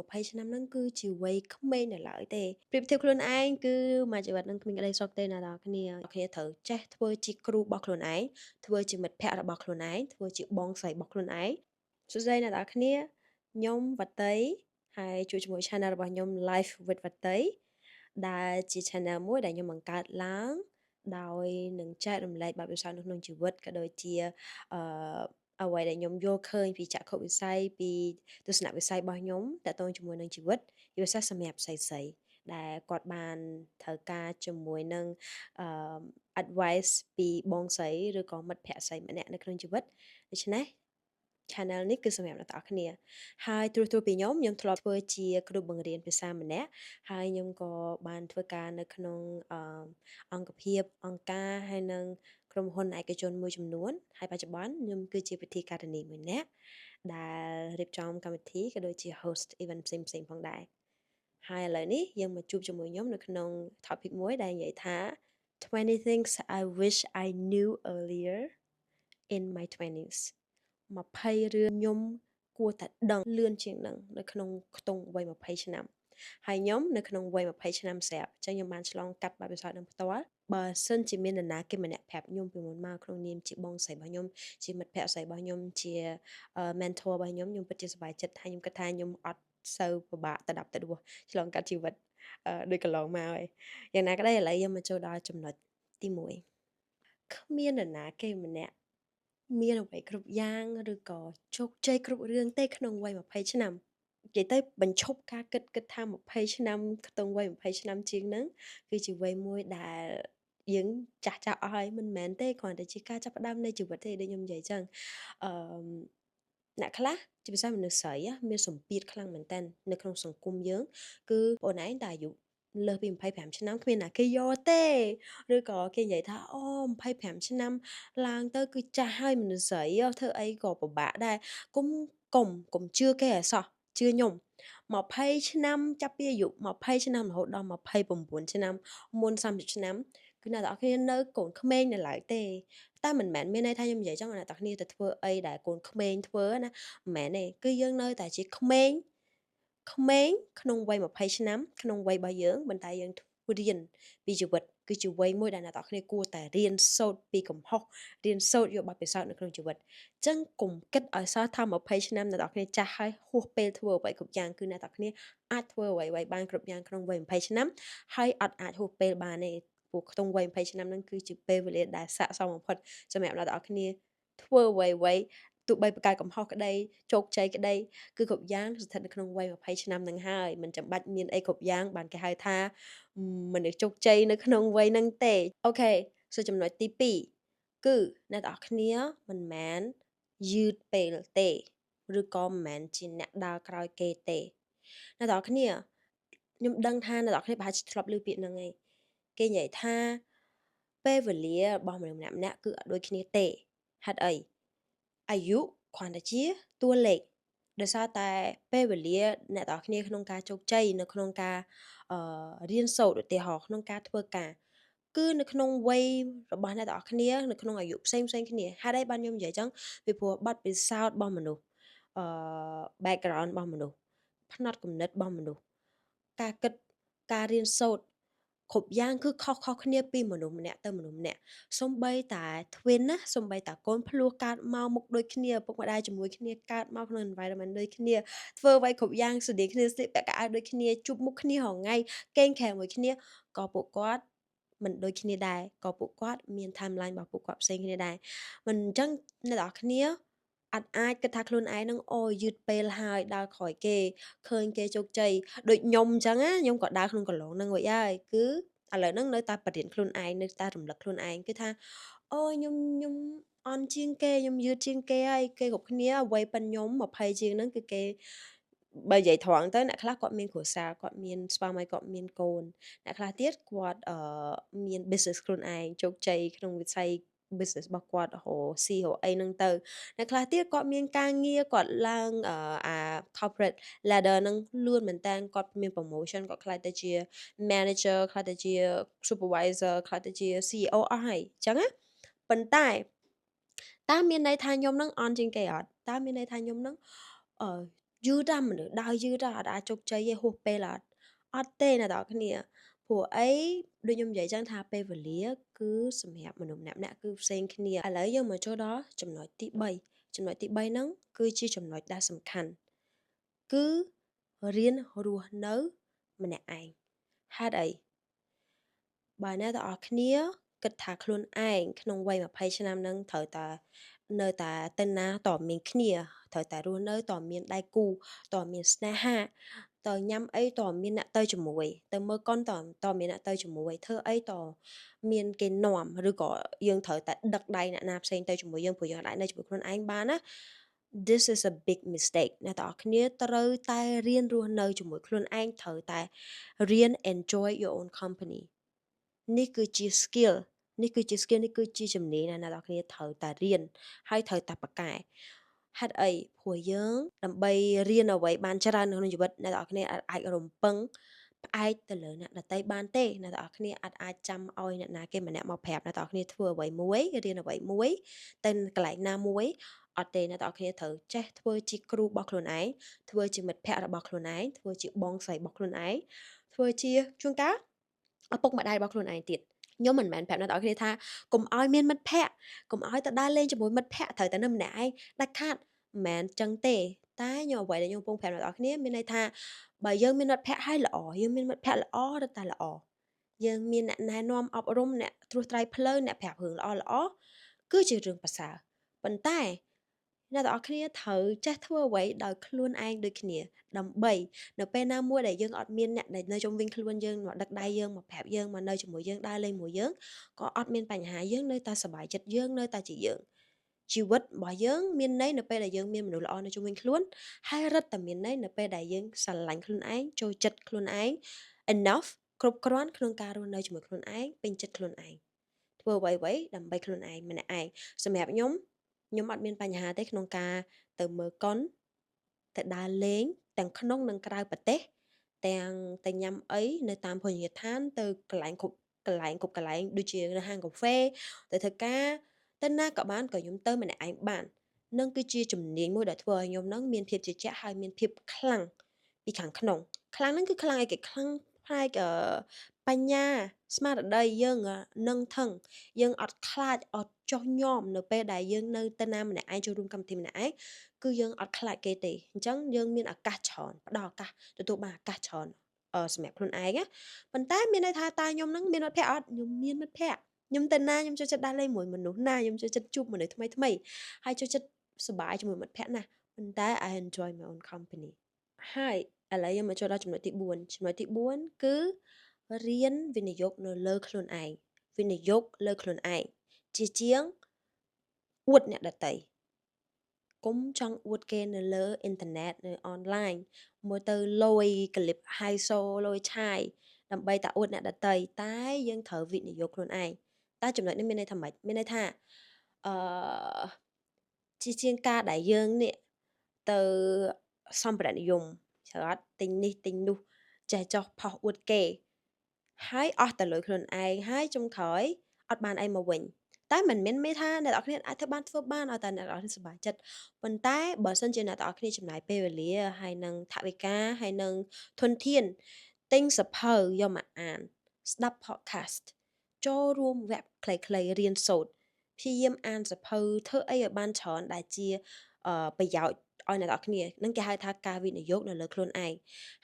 20ឆ្នាំហ្នឹងគឺជាវ័យក្មេងនៅឡើយទេប្រៀបធៀបខ្លួនឯងគឺមួយជីវិតនឹងគ្មានក្តីសុខទេណាដល់គ្នាគ្នាត្រូវចេះធ្វើជាគ្រូរបស់ខ្លួនឯងធ្វើជាមិត្តភ័ក្តិរបស់ខ្លួនឯងធ្វើជាបងស្រីរបស់ខ្លួនឯងសួស្តីអ្នកទាំងអស់គ្នាខ្ញុំវតីហើយជួបជាមួយ channel របស់ខ្ញុំ Life with វតីដែលជា channel មួយដែលខ្ញុំបង្កើតឡើងដោយនឹងចែករំលែកបទពិសោធន៍នៅក្នុងជីវិតក៏ដូចជាអឺអ្វីដែលខ្ញុំយល់ឃើញពីចក្ខុវិស័យពីទស្សនវិស័យរបស់ខ្ញុំតកតងជាមួយនឹងជីវិតជាពិសេសសម្រាប់ស្រីៗដែលគាត់បានត្រូវការជាមួយនឹងអឺ advice ពីបងស្រីឬក៏មិត្តភក្តិស្រីម្នាក់នៅក្នុងជីវិតដូច្នេះ channel នេះគឺសម្រាប់អ្នកទាំងអស់គ្នាហើយត្រួសត្រាសពីខ្ញុំខ្ញុំធ្លាប់ធ្វើជាគ្រូបង្រៀនភាសាម្នាក់ហើយខ្ញុំក៏បានធ្វើការនៅក្នុងអឺអង្គភាពអង្គការហើយនិងក្រុមហ៊ុនឯកជនមួយចំនួនហើយបច្ចុប្បន្នខ្ញុំគឺជាពិធីការនីមួយនាក់ដែលរៀបចំកម្មវិធីក៏ដូចជា host event ផ្សេងៗផងដែរហើយឥឡូវនេះយើងមកជួបជាមួយខ្ញុំនៅក្នុង topic មួយដែលនិយាយថា 20 things I wish I knew earlier in my 20s 20រឿងខ្ញុំគួរតែដឹងលឿនជាងនឹងនៅក្នុងខ្ទង់វ័យ20ឆ្នាំហើយខ្ញុំនៅក្នុងវ័យ20ឆ្នាំស្រាប់អញ្ចឹងខ្ញុំបានឆ្លងកាត់បទពិសោធន៍នឹងផ្ទាល់បើសិនជាមាននរណាគេម្នាក់ប្រាប់ខ្ញុំពីមុនមកក្នុងនាមជាបងស្រីរបស់ខ្ញុំជាមិត្តភក្តិស្រីរបស់ខ្ញុំជា mentor របស់ខ្ញុំខ្ញុំពិតជាសប្បាយចិត្តហើយខ្ញុំគិតថាខ្ញុំអត់សូវពិបាកទៅដាប់ទៅដួសឆ្លងកាត់ជីវិតដូចកន្លងមកហើយយ៉ាងណាក្តីឥឡូវយើងមកចូលដល់ចំណុចទី1គ្មាននរណាគេម្នាក់មានអ្វីគ្រប់យ៉ាងឬក៏ជោគជ័យគ្រប់រឿងទេក្នុងវ័យ20ឆ្នាំនិយាយទៅបញ្ឈប់ការគិតគិតថា20ឆ្នាំខ្ទង់វ័យ20ឆ្នាំជាងហ្នឹងគឺជាវ័យមួយដែលយើងចាស់ចាស់អស់ហើយមិនមែនទេគ្រាន់តែជាការចាប់ផ្ដើមនៃជីវិតទេដូចខ្ញុំនិយាយចឹងអឺអ្នកខ្លះជាពិសេសមនុស្សស្រីមានសម្ពាធខ្លាំងមែនតើនៅក្នុងសង្គមយើងគឺបងឯងតែអាយុលើសពី25ឆ្នាំគ្មានណាគេយកទេឬក៏គេនិយាយថាអូ25ឆ្នាំឡើងទៅគឺចាស់ហើយមនុស្សស្រីធ្វើអីក៏ពិបាកដែរគុំកុំកុំជឿគេឲ្យសោះជឿខ្ញុំ20ឆ្នាំចាប់ពីអាយុ20ឆ្នាំរហូតដល់29ឆ្នាំមុន30ឆ្នាំគឺអ្នកទាំងអស់គ្នានៅកូនក្មេងនៅឡើយទេតែមិនមែនមានន័យថាខ្ញុំនិយាយចឹងអ្នកទាំងគ្នាទៅធ្វើអីដែលកូនក្មេងធ្វើណាមិនមែនទេគឺយើងនៅតែជាក្មេងក្មេងក្នុងវ័យ20ឆ្នាំក្នុងវ័យរបស់យើងប៉ុន្តែយើងរៀនពីជីវិតគឺជាវ័យមួយដែលអ្នកទាំងគ្នាគួរតែរៀនសូត្រពីកំហុសរៀនសូត្រយកបទពិសោធន៍នៅក្នុងជីវិតអញ្ចឹងកុំគិតឲ្យសោះថា20ឆ្នាំអ្នកទាំងគ្នាចាស់ហើយហួសពេលធ្វើអ្វីគ្រប់យ៉ាងគឺអ្នកទាំងគ្នាអាចធ្វើអ្វីៗបានគ្រប់យ៉ាងក្នុងវ័យ20ឆ្នាំហើយអត់អាចហួសពេលបានទេព្រោះក្នុងវ័យ20ឆ្នាំហ្នឹងគឺជាពេលវេលាដែលស័ក្តិសមបំផុតសម្រាប់អ្នកទាំងអស់គ្នាធ្វើអ្វីៗទោះបីបង្កើតកំហុសក្តីជោគជ័យក្តីគឺគ្រប់យ៉ាងស្ថិតនៅក្នុងវ័យ20ឆ្នាំហ្នឹងហើយមិនចាំបាច់មានអីគ្រប់យ៉ាងបានគេហៅថាមនុស្សជោគជ័យនៅក្នុងវ័យហ្នឹងទេOkay ဆိုចំណុចទី2គឺអ្នកទាំងអស់គ្នាមិនមែនយឺតពេលទេឬក៏មិនមែនជាអ្នកដើរក្រោយគេទេអ្នកទាំងអស់គ្នាខ្ញុំដឹងថាអ្នកទាំងអស់គ្នាប្រហែលជាធ្លាប់ឮពាក្យហ្នឹងឯងគេនិយាយថាពេលវេលារបស់មនុស្សម្នាក់ម្នាក់គឺអត់ដូចគ្នាទេហេតុអីអាយុគ្រាន់តែជាតួលេខដោយសារតែពេលវេលាអ្នកទាំងអស់គ្នាក្នុងការជោគជ័យនៅក្នុងការអឺរៀនសូត្រឧទាហរណ៍ក្នុងការធ្វើការគឺនៅក្នុងវ័យរបស់អ្នកទាំងអស់គ្នានៅក្នុងអាយុផ្សេងផ្សេងគ្នាហេតុអីបានខ្ញុំនិយាយចឹងពីព្រោះបទពិសោធន៍របស់មនុស្សអឺ background របស់មនុស្សផ្នត់គំនិតរបស់មនុស្សការគិតការរៀនសូត្រគ្រប់យ៉ាងគឺខុសៗគ្នាពីមនុស្សម្នាក់ទៅមនុស្សម្នាក់សំបីតែ twin ណាសំបីតែកូនភ្លោះកើតមកមុខដូចគ្នាឪពុកម្ដាយជាមួយគ្នាកើតមកក្នុង environment ដូចគ្នាធ្វើអ្វីគ្រប់យ៉ាងស្តៀងគ្នាស្លៀកពាក់ខោអាវដូចគ្នាជួបមុខគ្នារាល់ថ្ងៃគេងគ្រែមួយគ្នាក៏ពួកគាត់មិនដូចគ្នាដែរក៏ពួកគាត់មាន timeline របស់ពួកគាត់ផ្សេងគ្នាដែរមិនអញ្ចឹងអ្នកទាំងអស់គ្នាអត់អាចគិតថាខ្លួនឯងនឹងអូយឺតពេលហើយដើរក្រោយគេឃើញគេជោគជ័យដូចខ្ញុំអញ្ចឹងណាខ្ញុំក៏ដើរក្នុងកន្លងហ្នឹងរួចហើយគឺឥឡូវហ្នឹងនៅតែបរៀនខ្លួនឯងនៅតែរំលឹកខ្លួនឯងគឺថាអូខ្ញុំខ្ញុំអន់ជាងគេខ្ញុំយឺតជាងគេហើយគេគ្រប់គ្នាវ័យប៉ុនខ្ញុំ20ជាងហ្នឹងគឺគេបើនិយាយត្រង់ទៅអ្នកខ្លះគាត់មានគ្រួសារគាត់មានស្វាមីគាត់មានកូនអ្នកខ្លះទៀតគាត់អឺមាន business ខ្លួនឯងជោគជ័យក្នុងវិស័យ business របស់គាត់រកស៊ីរកអីហ្នឹងទៅអ្នកខ្លះទៀតគាត់មានការងារគាត់ឡើងអា corporate ladder ហ្នឹងលឿនមែនតើគាត់មាន promotion គាត់ក្លាយទៅជា manager ក្លាយទៅជា supervisor ក្លាយទៅជា CEO អស់ហើយអញ្ចឹងណាប៉ុន្តែតើមានន័យថាខ្ញុំនឹងអន់ជាងគេអត់តើមានន័យថាខ្ញុំនឹងអឺ យឺតណាស់មនុស្សដើរយឺតណាស់អត់អាចជោគជ័យទេហួសពេលអត់អត់ទេអ្នកទាំងអស់គ្នាព្រោះអីដូចខ្ញុំនិយាយចឹងថាពេលវេលាគឺសម្រាប់មនុស្សម្នាក់ៗគឺផ្សេងគ្នាឥឡូវយើងមកចូលដល់ចំណុចទី3ចំណុចទី3ហ្នឹងគឺជាចំណុចដែលសំខាន់គឺរៀនរស់នៅម្នាក់ឯងហេតុអីបើអ្នកទាំងអស់គ្នាគិតថាខ្លួនឯងក្នុងវ័យ20ឆ្នាំហ្នឹងត្រូវតែនៅតែទៅណាតមានគ្នាត្រូវតែរស់នៅតមានដៃគូតមានស្នេហាតញ៉ាំអីតមានអ្នកទៅជាមួយទៅមើលកុនតតមានអ្នកទៅជាមួយធ្វើអីតមានគេនាំឬក៏យើងត្រូវតែដឹកដៃអ្នកណាផ្សេងទៅជាមួយយើងព្រោះយើងអាចនៅជាមួយខ្លួនឯងបានណា This is a big mistake អ្នកទាំងអស់គ្នាត្រូវតែរៀនរស់នៅជាមួយខ្លួនឯងត្រូវតែរៀន enjoy your own company នេះគឺជា skill នេះគឺជា skill នេះគឺជាជំនាញណាអ្នកទាំងអស់គ្នាត្រូវតែរៀនហើយត្រូវតែប្រកែហេតុអីព្រោះយើងដើម្បីរៀនអ្វីបានច្រើននៅក្នុងជីវិតអ្នកទាំងអស់គ្នាអាចរំពឹងផ្អែកទៅលើអ្នកដទៃបានទេអ្នកទាំងអស់គ្នាអាចអាចចាំឲ្យអ្នកណាគេម្នាក់មកប្រាប់អ្នកទាំងអស់គ្នាធ្វើអ្វីមួយរៀនអ្វីមួយទៅកន្លែងណាមួយអត់ទេអ្នកទាំងអស់គ្នាត្រូវចេះធ្វើជាគ្រូរបស់ខ្លួនឯងធ្វើជាមិត្តភ័ក្តិរបស់ខ្លួនឯងធ្វើជាបងស្រីរបស់ខ្លួនឯងធ្វើជាជួនកាលឪពុកម្ដាយរបស់ខ្លួនឯងទៀតខ្ញុំមិនមែនប្រាប់អ្នកទាំងអស់គ្នាថាកុំឲ្យមានមិត្តភ័ក្តិកុំឲ្យទៅដើរលេងជាមួយមិត្តភ័ក្តិត្រូវតែនៅម្នាក់ឯងដាច់ខាតមិនមែនចឹងទេតែខ្ញុំអ្វីដែលខ្ញុំកំពុងប្រាប់អ្នកទាំងអស់គ្នាមានន័យថាបើយើងមានមិត្តភ័ក្តិហើយល្អយើងមានមិត្តភ័ក្តិល្អរឹតតែល្អយើងមានអ្នកណែនាំអប់រំអ្នកត្រួសត្រាយផ្លូវអ្នកប្រាប់រឿងល្អល្អគឺជារឿងប្រសើរប៉ុន្តែអ្នកទាំងអស់គ្នាត្រូវចេះធ្វើអ្វីដោយខ្លួនឯងដូចគ្នាដើម្បីនៅពេលណាមួយដែលយើងអត់មានអ្នកដែលនៅជុំវិញខ្លួនយើងមកដឹកដៃយើងមកប្រាប់យើងមកនៅជាមួយយើងដើរលេងមួយយើងក៏អត់មានបញ្ហាយើងនៅតែសប្បាយចិត្តយើងនៅតែជាយើងជីវិតរបស់យើងមានន័យនៅពេលដែលយើងមានមនុស្សល្អនៅជុំវិញខ្លួនហើយរឹតតែមានន័យនៅពេលដែលយើងស្រឡាញ់ខ្លួនឯងចូលចិត្តខ្លួនឯង enough គ្រប់គ្រាន់ក្នុងការរស់នៅជាមួយខ្លួនឯងពេញចិត្តខ្លួនឯងធ្វើអ្វីៗដើម្បីខ្លួនឯងម្នាក់ឯងសម្រាប់ខ្ញុំខ្ញុំអត់មានបញ្ហាទេក្នុងការទៅមើលកុនទៅដើរលេងទាំងក្នុងនិងក្រៅប្រទេសទាំងទៅញ៉ាំអីនៅតាមភោជនីយដ្ឋានទៅកន្លែងគ្រប់កន្លែងគ្រប់កន្លែងដូចជានៅហាងកាហ្វេទៅធ្វើការទៅណាក៏បានក៏ខ្ញុំទៅម្នាក់ឯងបាននឹងគឺជាជំនាញមួយដែលធ្វើឲ្យខ្ញុំនឹងមានភាពជឿជាក់ហើយមានភាពខ្លាំងពីខាងក្នុងខ្លាំងហ្នឹងគឺខ្លាំងអីគេខ្លាំងផ្នែកបញ្ញាស្មារតីយើងនឹងថឹងយើងអត់ខ្លាចអត់ចោះញោមនៅពេលដែលយើងនៅទៅណាម្នាក់ឯងចូលរួមកម្មវិធីម្នាក់ឯងគឺយើងអត់ខ្លាចគេទេអញ្ចឹងយើងមានឱកាសច្រើនផ្ដល់ឱកាសទទួលបានឱកាសច្រើនសម្រាប់ខ្លួនឯងណាប៉ុន្តែមានន័យថាតើខ្ញុំនឹងមានមិត្តភ័ក្តិអត់ខ្ញុំមានមិត្តភ័ក្តិខ្ញុំទៅណាខ្ញុំចូលចិត្តដើរលេងមួយមនុស្សណាខ្ញុំចូលចិត្តជួបមនុស្សថ្មីថ្មីហើយចូលចិត្តសប្បាយជាមួយមិត្តភ័ក្តិណាប៉ុន្តែ I enjoy my own company ហើយឥឡូវយើងមកចូលដល់ចំណុចទី4ចំណុចទី4គឺរៀនវិនិយោគនៅលើខ្លួនឯងវិនិយោគលើខ្លួនឯងជាជាងអួតអ្នកដទៃកុំចង់អួតគេនៅលើអ៊ីនធឺណិតនៅអនឡាញមើលទៅលយក្លីបហៃសូលយឆាយដើម្បីតែអួតអ្នកដទៃតែយើងត្រូវវិនិយោគខ្លួនឯងតែចំណុចនេះមានន័យថាម៉េចមានន័យថាអឺជាជាងការដែលយើងនេះទៅសម្ភារៈនិយមច្រើនអត់ទិញនេះទិញនោះចេះចោះផុសអួតគេហើយអស់តែលុយខ្លួនឯងហើយចុងក្រោយអត់បានអីមកវិញតែមិនមែនមានថាអ្នកនរគ្នាអាចធ្វើបានធ្វើបានឲ្យតែអ្នកនរគ្នាសប្បាយចិត្តប៉ុន្តែបើសិនជាអ្នកនរគ្នាចំណាយពេលវេលាហើយនឹងថវិកាហើយនឹងធនធានទិញសភៅយកមកអានស្ដាប់ podcast ចូលរួមវគ្គខ្លីៗរៀនសូត្រព្យាយាមអានសភៅធ្វើអីឲ្យបានច្រើនដែលជាប្រយោជន៍ឲ្យអ្នកនរគ្នានឹងគេហៅថាការវិនិយោគនៅលើខ្លួនឯង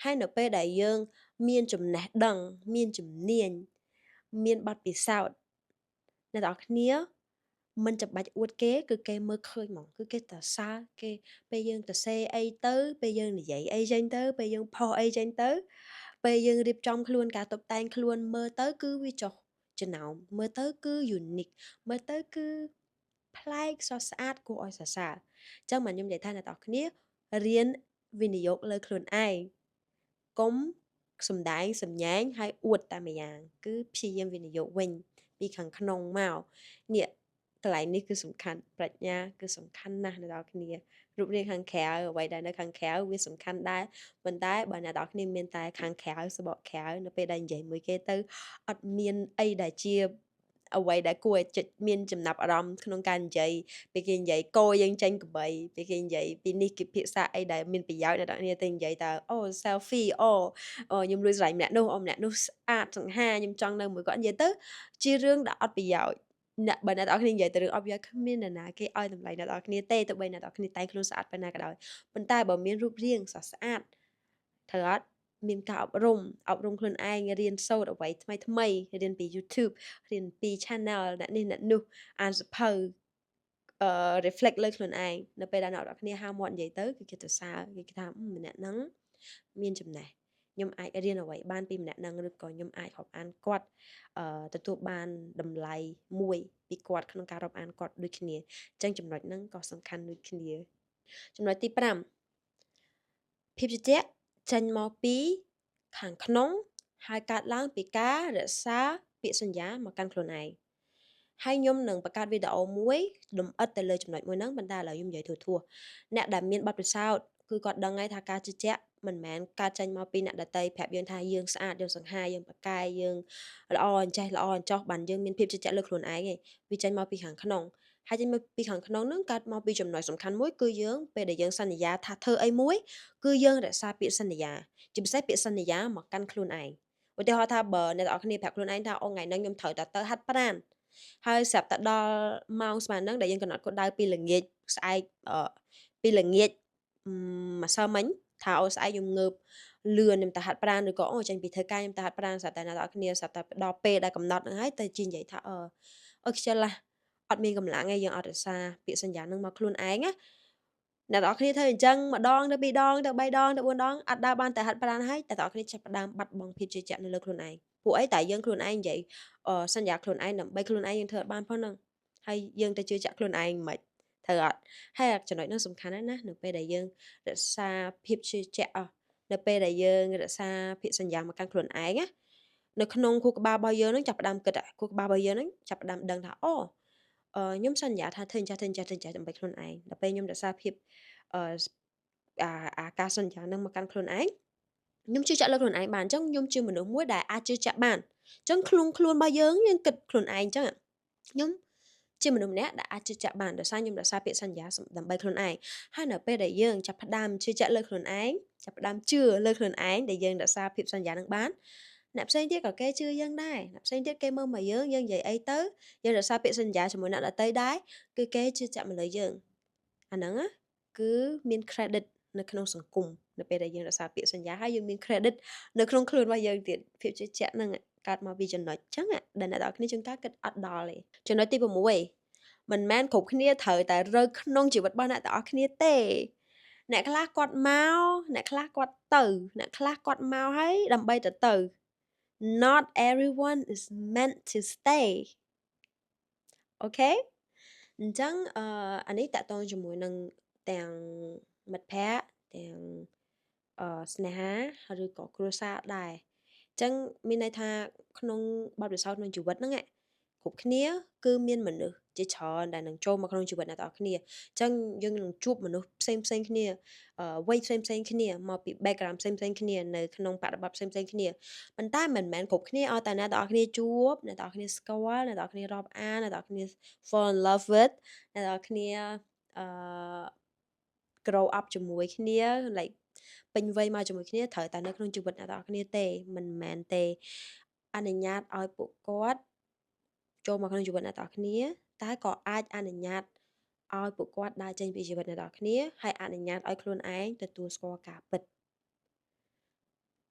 ហើយនៅពេលដែលយើងមានចំណេះដឹងមានជំនាញមានបទពិសោធន៍អ្នកនរគ្នាមិនចាំបាច់អួតគេគឺគេមើលឃើញហ្មងគឺគេតសើគេពេលយើងទៅសេអីទៅពេលយើងនិយាយអីចេញទៅពេលយើងផុសអីចេញទៅពេលយើងរៀបចំខ្លួនការតុបតែងខ្លួនមើលទៅគឺវាចុះចំណោមមើលទៅគឺ unique មើលទៅគឺប្លែកស្រស់ស្អាតគួរឲ្យសរសើរអញ្ចឹងមកខ្ញុំនិយាយថាអ្នកនរគ្នារៀនវិនិយោគលើខ្លួនឯងកុំសំដែងសំញែងហើយអួតតែម្យ៉ាងគឺព្យាយាមវិនិយោគវិញពីខាងក្នុងមកនេះកន្លែងនេះគឺសំខាន់ប្រាជ្ញាគឺសំខាន់ណាស់អ្នកនរគ្នារូបរាងខាងក្រៅអ្វីដែលនៅខាងក្រៅវាសំខាន់ដែរប៉ុន្តែបើអ្នកនរគ្នាមានតែខាងក្រៅសបកក្រៅនៅពេលដែលនិយាយមួយគេទៅអត់មានអីដែលជា អ្វីដែលគួរឲ្យចិត្តមានចំណាប់អារម្មណ៍ក្នុងការនិយាយពេលគេនិយាយកោយើងចេញកបីពេលគេនិយាយពីនេះគេភាសាអីដែលមានប្រយោជន៍អ្នកទាំងគ្នាទៅនិយាយថាអូ selfie អូខ្ញុំលួចស្រឡាញ់ម្នាក់នោះអូម្នាក់នោះស្អាតសង្ហាខ្ញុំចង់នៅមួយគាត់និយាយទៅជារឿងដែលអត់ប្រយោជន៍អ្នកបើអ្នកទាំងគ្នានិយាយទៅរឿងអត់ប្រយោជន៍គ្មាននរណាគេឲ្យតម្លៃអ្នកទាំងគ្នាទេទោះបីអ្នកទាំងគ្នាតែងខ្លួនស្អាតប៉ុណ្ណាក៏ដោយប៉ុន្តែបើមានរូបរាងស្រស់ស្អាតត្រូវអត់មានការអប់រំអប់រំខ្លួនឯងរៀនសូត្រអ្វីថ្មីថ្មីរៀនពី YouTube រៀនពី channel អ្នកនេះអ្នកនោះអានសៀវភៅreflect លើខ្លួនឯងនៅពេលដែលអ្នកនរគ្នាហាមាត់និយាយទៅគឺគេទៅសើគេថាម្នាក់ហ្នឹងមានចំណេះខ្ញុំអាចរៀនអ្វីបានពីម្នាក់ហ្នឹងឬក៏ខ្ញុំអាចរាប់អានគាត់ទទួលបានតម្លៃមួយពីគាត់ក្នុងការរាប់អានគាត់ដូចគ្នាអញ្ចឹងចំណុចហ្នឹងក៏សំខាន់ដូចគ្នាចំណុចទី5ភាពជឿជាក់ចេញមកពីខាងក្នុងហើយកើតឡើងពីការរក្សាពាក្យសន្យាមកកាន់ខ្លួនឯងហើយខ្ញុំនឹងបង្កើតវីដេអូមួយលម្អិតទៅលើចំណុចមួយហ្នឹងប៉ុន្តែឥឡូវខ្ញុំនិយាយធួៗអ្នកដែលមានបទពិសោធន៍គឺគាត់ដឹងហើយថាការជឿជាក់មិនមែនកើតចេញមកពីអ្នកដទៃប្រាប់យើងថាយើងស្អាតយើងសង្ហាយើងប្រកែយើងល្អអញ្ចេះល្អអញ្ចោះបានយើងមានភាពជឿជាក់លើខ្លួនឯងឯងវាចេញមកពីខាងក្នុងហើយចេញមកពីខាងក្នុងហ្នឹងកើតមកពីចំណុចសំខាន់មួយគឺយើងពេលដែលយើងសន្យាថាធ្វើអីមួយគឺយើងរក្សាពាក្យសន្យាជាពិសេសពាក្យសន្យាមកកាន់ខ្លួនឯងឧទាហរណ៍ថាបើអ្នកទាំងអស់គ្នាប្រាប់ខ្លួនឯងថាអូថ្ងៃហ្នឹងខ្ញុំត្រូវតែទៅហាត់ប្រាណហើយស្រាប់តែដល់ម៉ោងស្មើនឹងដែលយើងកំណត់គោលដៅពីល្ងាចស្អែកពីល្ងាចម្សិលមិញថាអូស្អែកខ្ញុំងើបលឿនខ្ញុំទៅហាត់ប្រាណឬក៏អូចេញពីធ្វើការខ្ញុំទៅហាត់ប្រាណស្រាប់តែអ្នកទាំងអស់គ្នាស្រាប់តែដល់ពេលដែលកំណត់ហ្នឹងហើយទៅជានិយាយថាអឺអូខ្ជិលឡាអត់មានកម្លាំងទេយើងអត់រក្សាពាក្យសន្យានឹងមកខ្លួនឯងណាអ្នកទាំងអស់គ្នាធ្វើអញ្ចឹងម្ដងទៅពីរដងទៅ3ដងទៅ4ដងអត់ដើរបានតែហាត់ប្រាណហើយតែទាំងអស់គ្នាចាប់ផ្ដើមបាត់បង់ភាពជឿជាក់នៅលើខ្លួនឯងពួកអីតែយើងខ្លួនឯងនិយាយសន្យាខ្លួនឯងដើម្បីខ្លួនឯងយើងធ្វើអត់បានផងហ្នឹងហើយយើងទៅជឿជាក់ខ្លួនឯងមិនត្រូវអត់ហើយចំណុចហ្នឹងសំខាន់ណាស់ណានៅពេលដែលយើងរក្សាភាពជឿជាក់នៅពេលដែលយើងរក្សាពាក្យសន្យាមកកាន់ខ្លួនឯងណានៅក្នុងខួរក្បាលរបស់យើងហ្នឹងចាប់ផ្ដើមគិតខួរក្បាលរបស់យើងហ្នឹងចាប់ផ្ដើមដឹងថាអូខ្ញុំសន្យាថាធ្វើអញ្ចេះធ្វើអញ្ចេះធ្វើអញ្ចេះដើម្បីខ្លួនឯងដល់ពេលខ្ញុំរក្សាភាពអឺអាអាការសន្យានឹងមកកាន់ខ្លួនឯងខ្ញុំជឿជាក់លើខ្លួនឯងបានអញ្ចឹងខ្ញុំជាមនុស្សមួយដែលអាចជឿជាក់បានអញ្ចឹងខ្លួនខ្លួនរបស់យើងយើងគិតខ្លួនឯងអញ្ចឹងខ្ញុំជាមនុស្សម្នាក់ដែលអាចជឿជាក់បានដោយសារខ្ញុំរក្សាពាក្យសន្យាដើម្បីខ្លួនឯងហើយនៅពេលដែលយើងចាប់ផ្ដើមជឿជាក់លើខ្លួនឯងចាប់ផ្ដើមជឿលើខ្លួនឯងដែលយើងរក្សាភាពសន្យានឹងបានអ្នកផ្សេងទៀតក៏គេជឿយើងដែរអ្នកផ្សេងទៀតគេមើលមកយើងយើងនិយាយអីទៅយើងរក្សាពាក្យសន្យាជាមួយអ្នកដទៃដែរគឺគេជឿជាក់មកលើយើងអាហ្នឹងណាគឺមាន credit នៅក្នុងសង្គមនៅពេលដែលយើងរក្សាពាក្យសន្យាហើយយើងមាន credit នៅក្នុងខ្លួនរបស់យើងទៀតភាពជឿជាក់ហ្នឹងកើតមកពីចំណុចចឹងដែលអ្នកនរគ្នាជួនកាលគិតអត់ដល់ទេចំណុចទី6មិនមែនគ្រប់គ្នាត្រូវតែរើក្នុងជីវិតរបស់អ្នកទាំងអស់គ្នាទេអ្នកខ្លះគាត់មកអ្នកខ្លះគាត់ទៅអ្នកខ្លះគាត់មកហើយដើម្បីទៅទៅ Not everyone is meant to stay, okay? អញ្ចឹងអឺអានេះតកតងជាមួយនឹងទាំងមិត្តភ័ក្តិទាំងស្នេហាឬក៏គ្រួសារដែរអញ្ចឹងមានន័យថាក្នុងបទពិសោធន៍ក្នុងជីវិតហ្នឹងគ្រប់គ្នាគឺមានមនុស្សជាច្រើនដែលនឹងចូលមកក្នុងជីវិតអ្នកទាំងអស់គ្នាអញ្ចឹងយើងនឹងជួបមនុស្សផ្សេងផ្សេងគ្នាវ័យផ្សេងផ្សេងគ្នាមកពី background ផ្សេងផ្សេងគ្នានៅក្នុងបរិបទផ្សេងផ្សេងគ្នាប៉ុន្តែមិនមែនគ្រប់គ្នាឲ្យតែអ្នកទាំងអស់គ្នាជួបអ្នកទាំងអស់គ្នាស្គាល់អ្នកទាំងអស់គ្នារាប់អានអ្នកទាំងអស់គ្នា fall in love with អ្នកទាំងអស់គ្នាgrow up ជាមួយគ្នា like ពេញវ័យមកជាមួយគ្នាត្រូវតែនៅក្នុងជីវិតអ្នកទាំងអស់គ្នាទេមិនមែនទេអនុញ្ញាតឲ្យពួកគាត់ចូលមកក្នុងជីវិតអ្នកទាំងអស់គ្នាតែក៏អាចអនុញ្ញាតឲ្យពួកគាត់ដើរចេញពីជីវិតអ្នកទាំងអស់គ្នាហើយអនុញ្ញាតឲ្យខ្លួនឯងទទួលស្គាល់ការពិត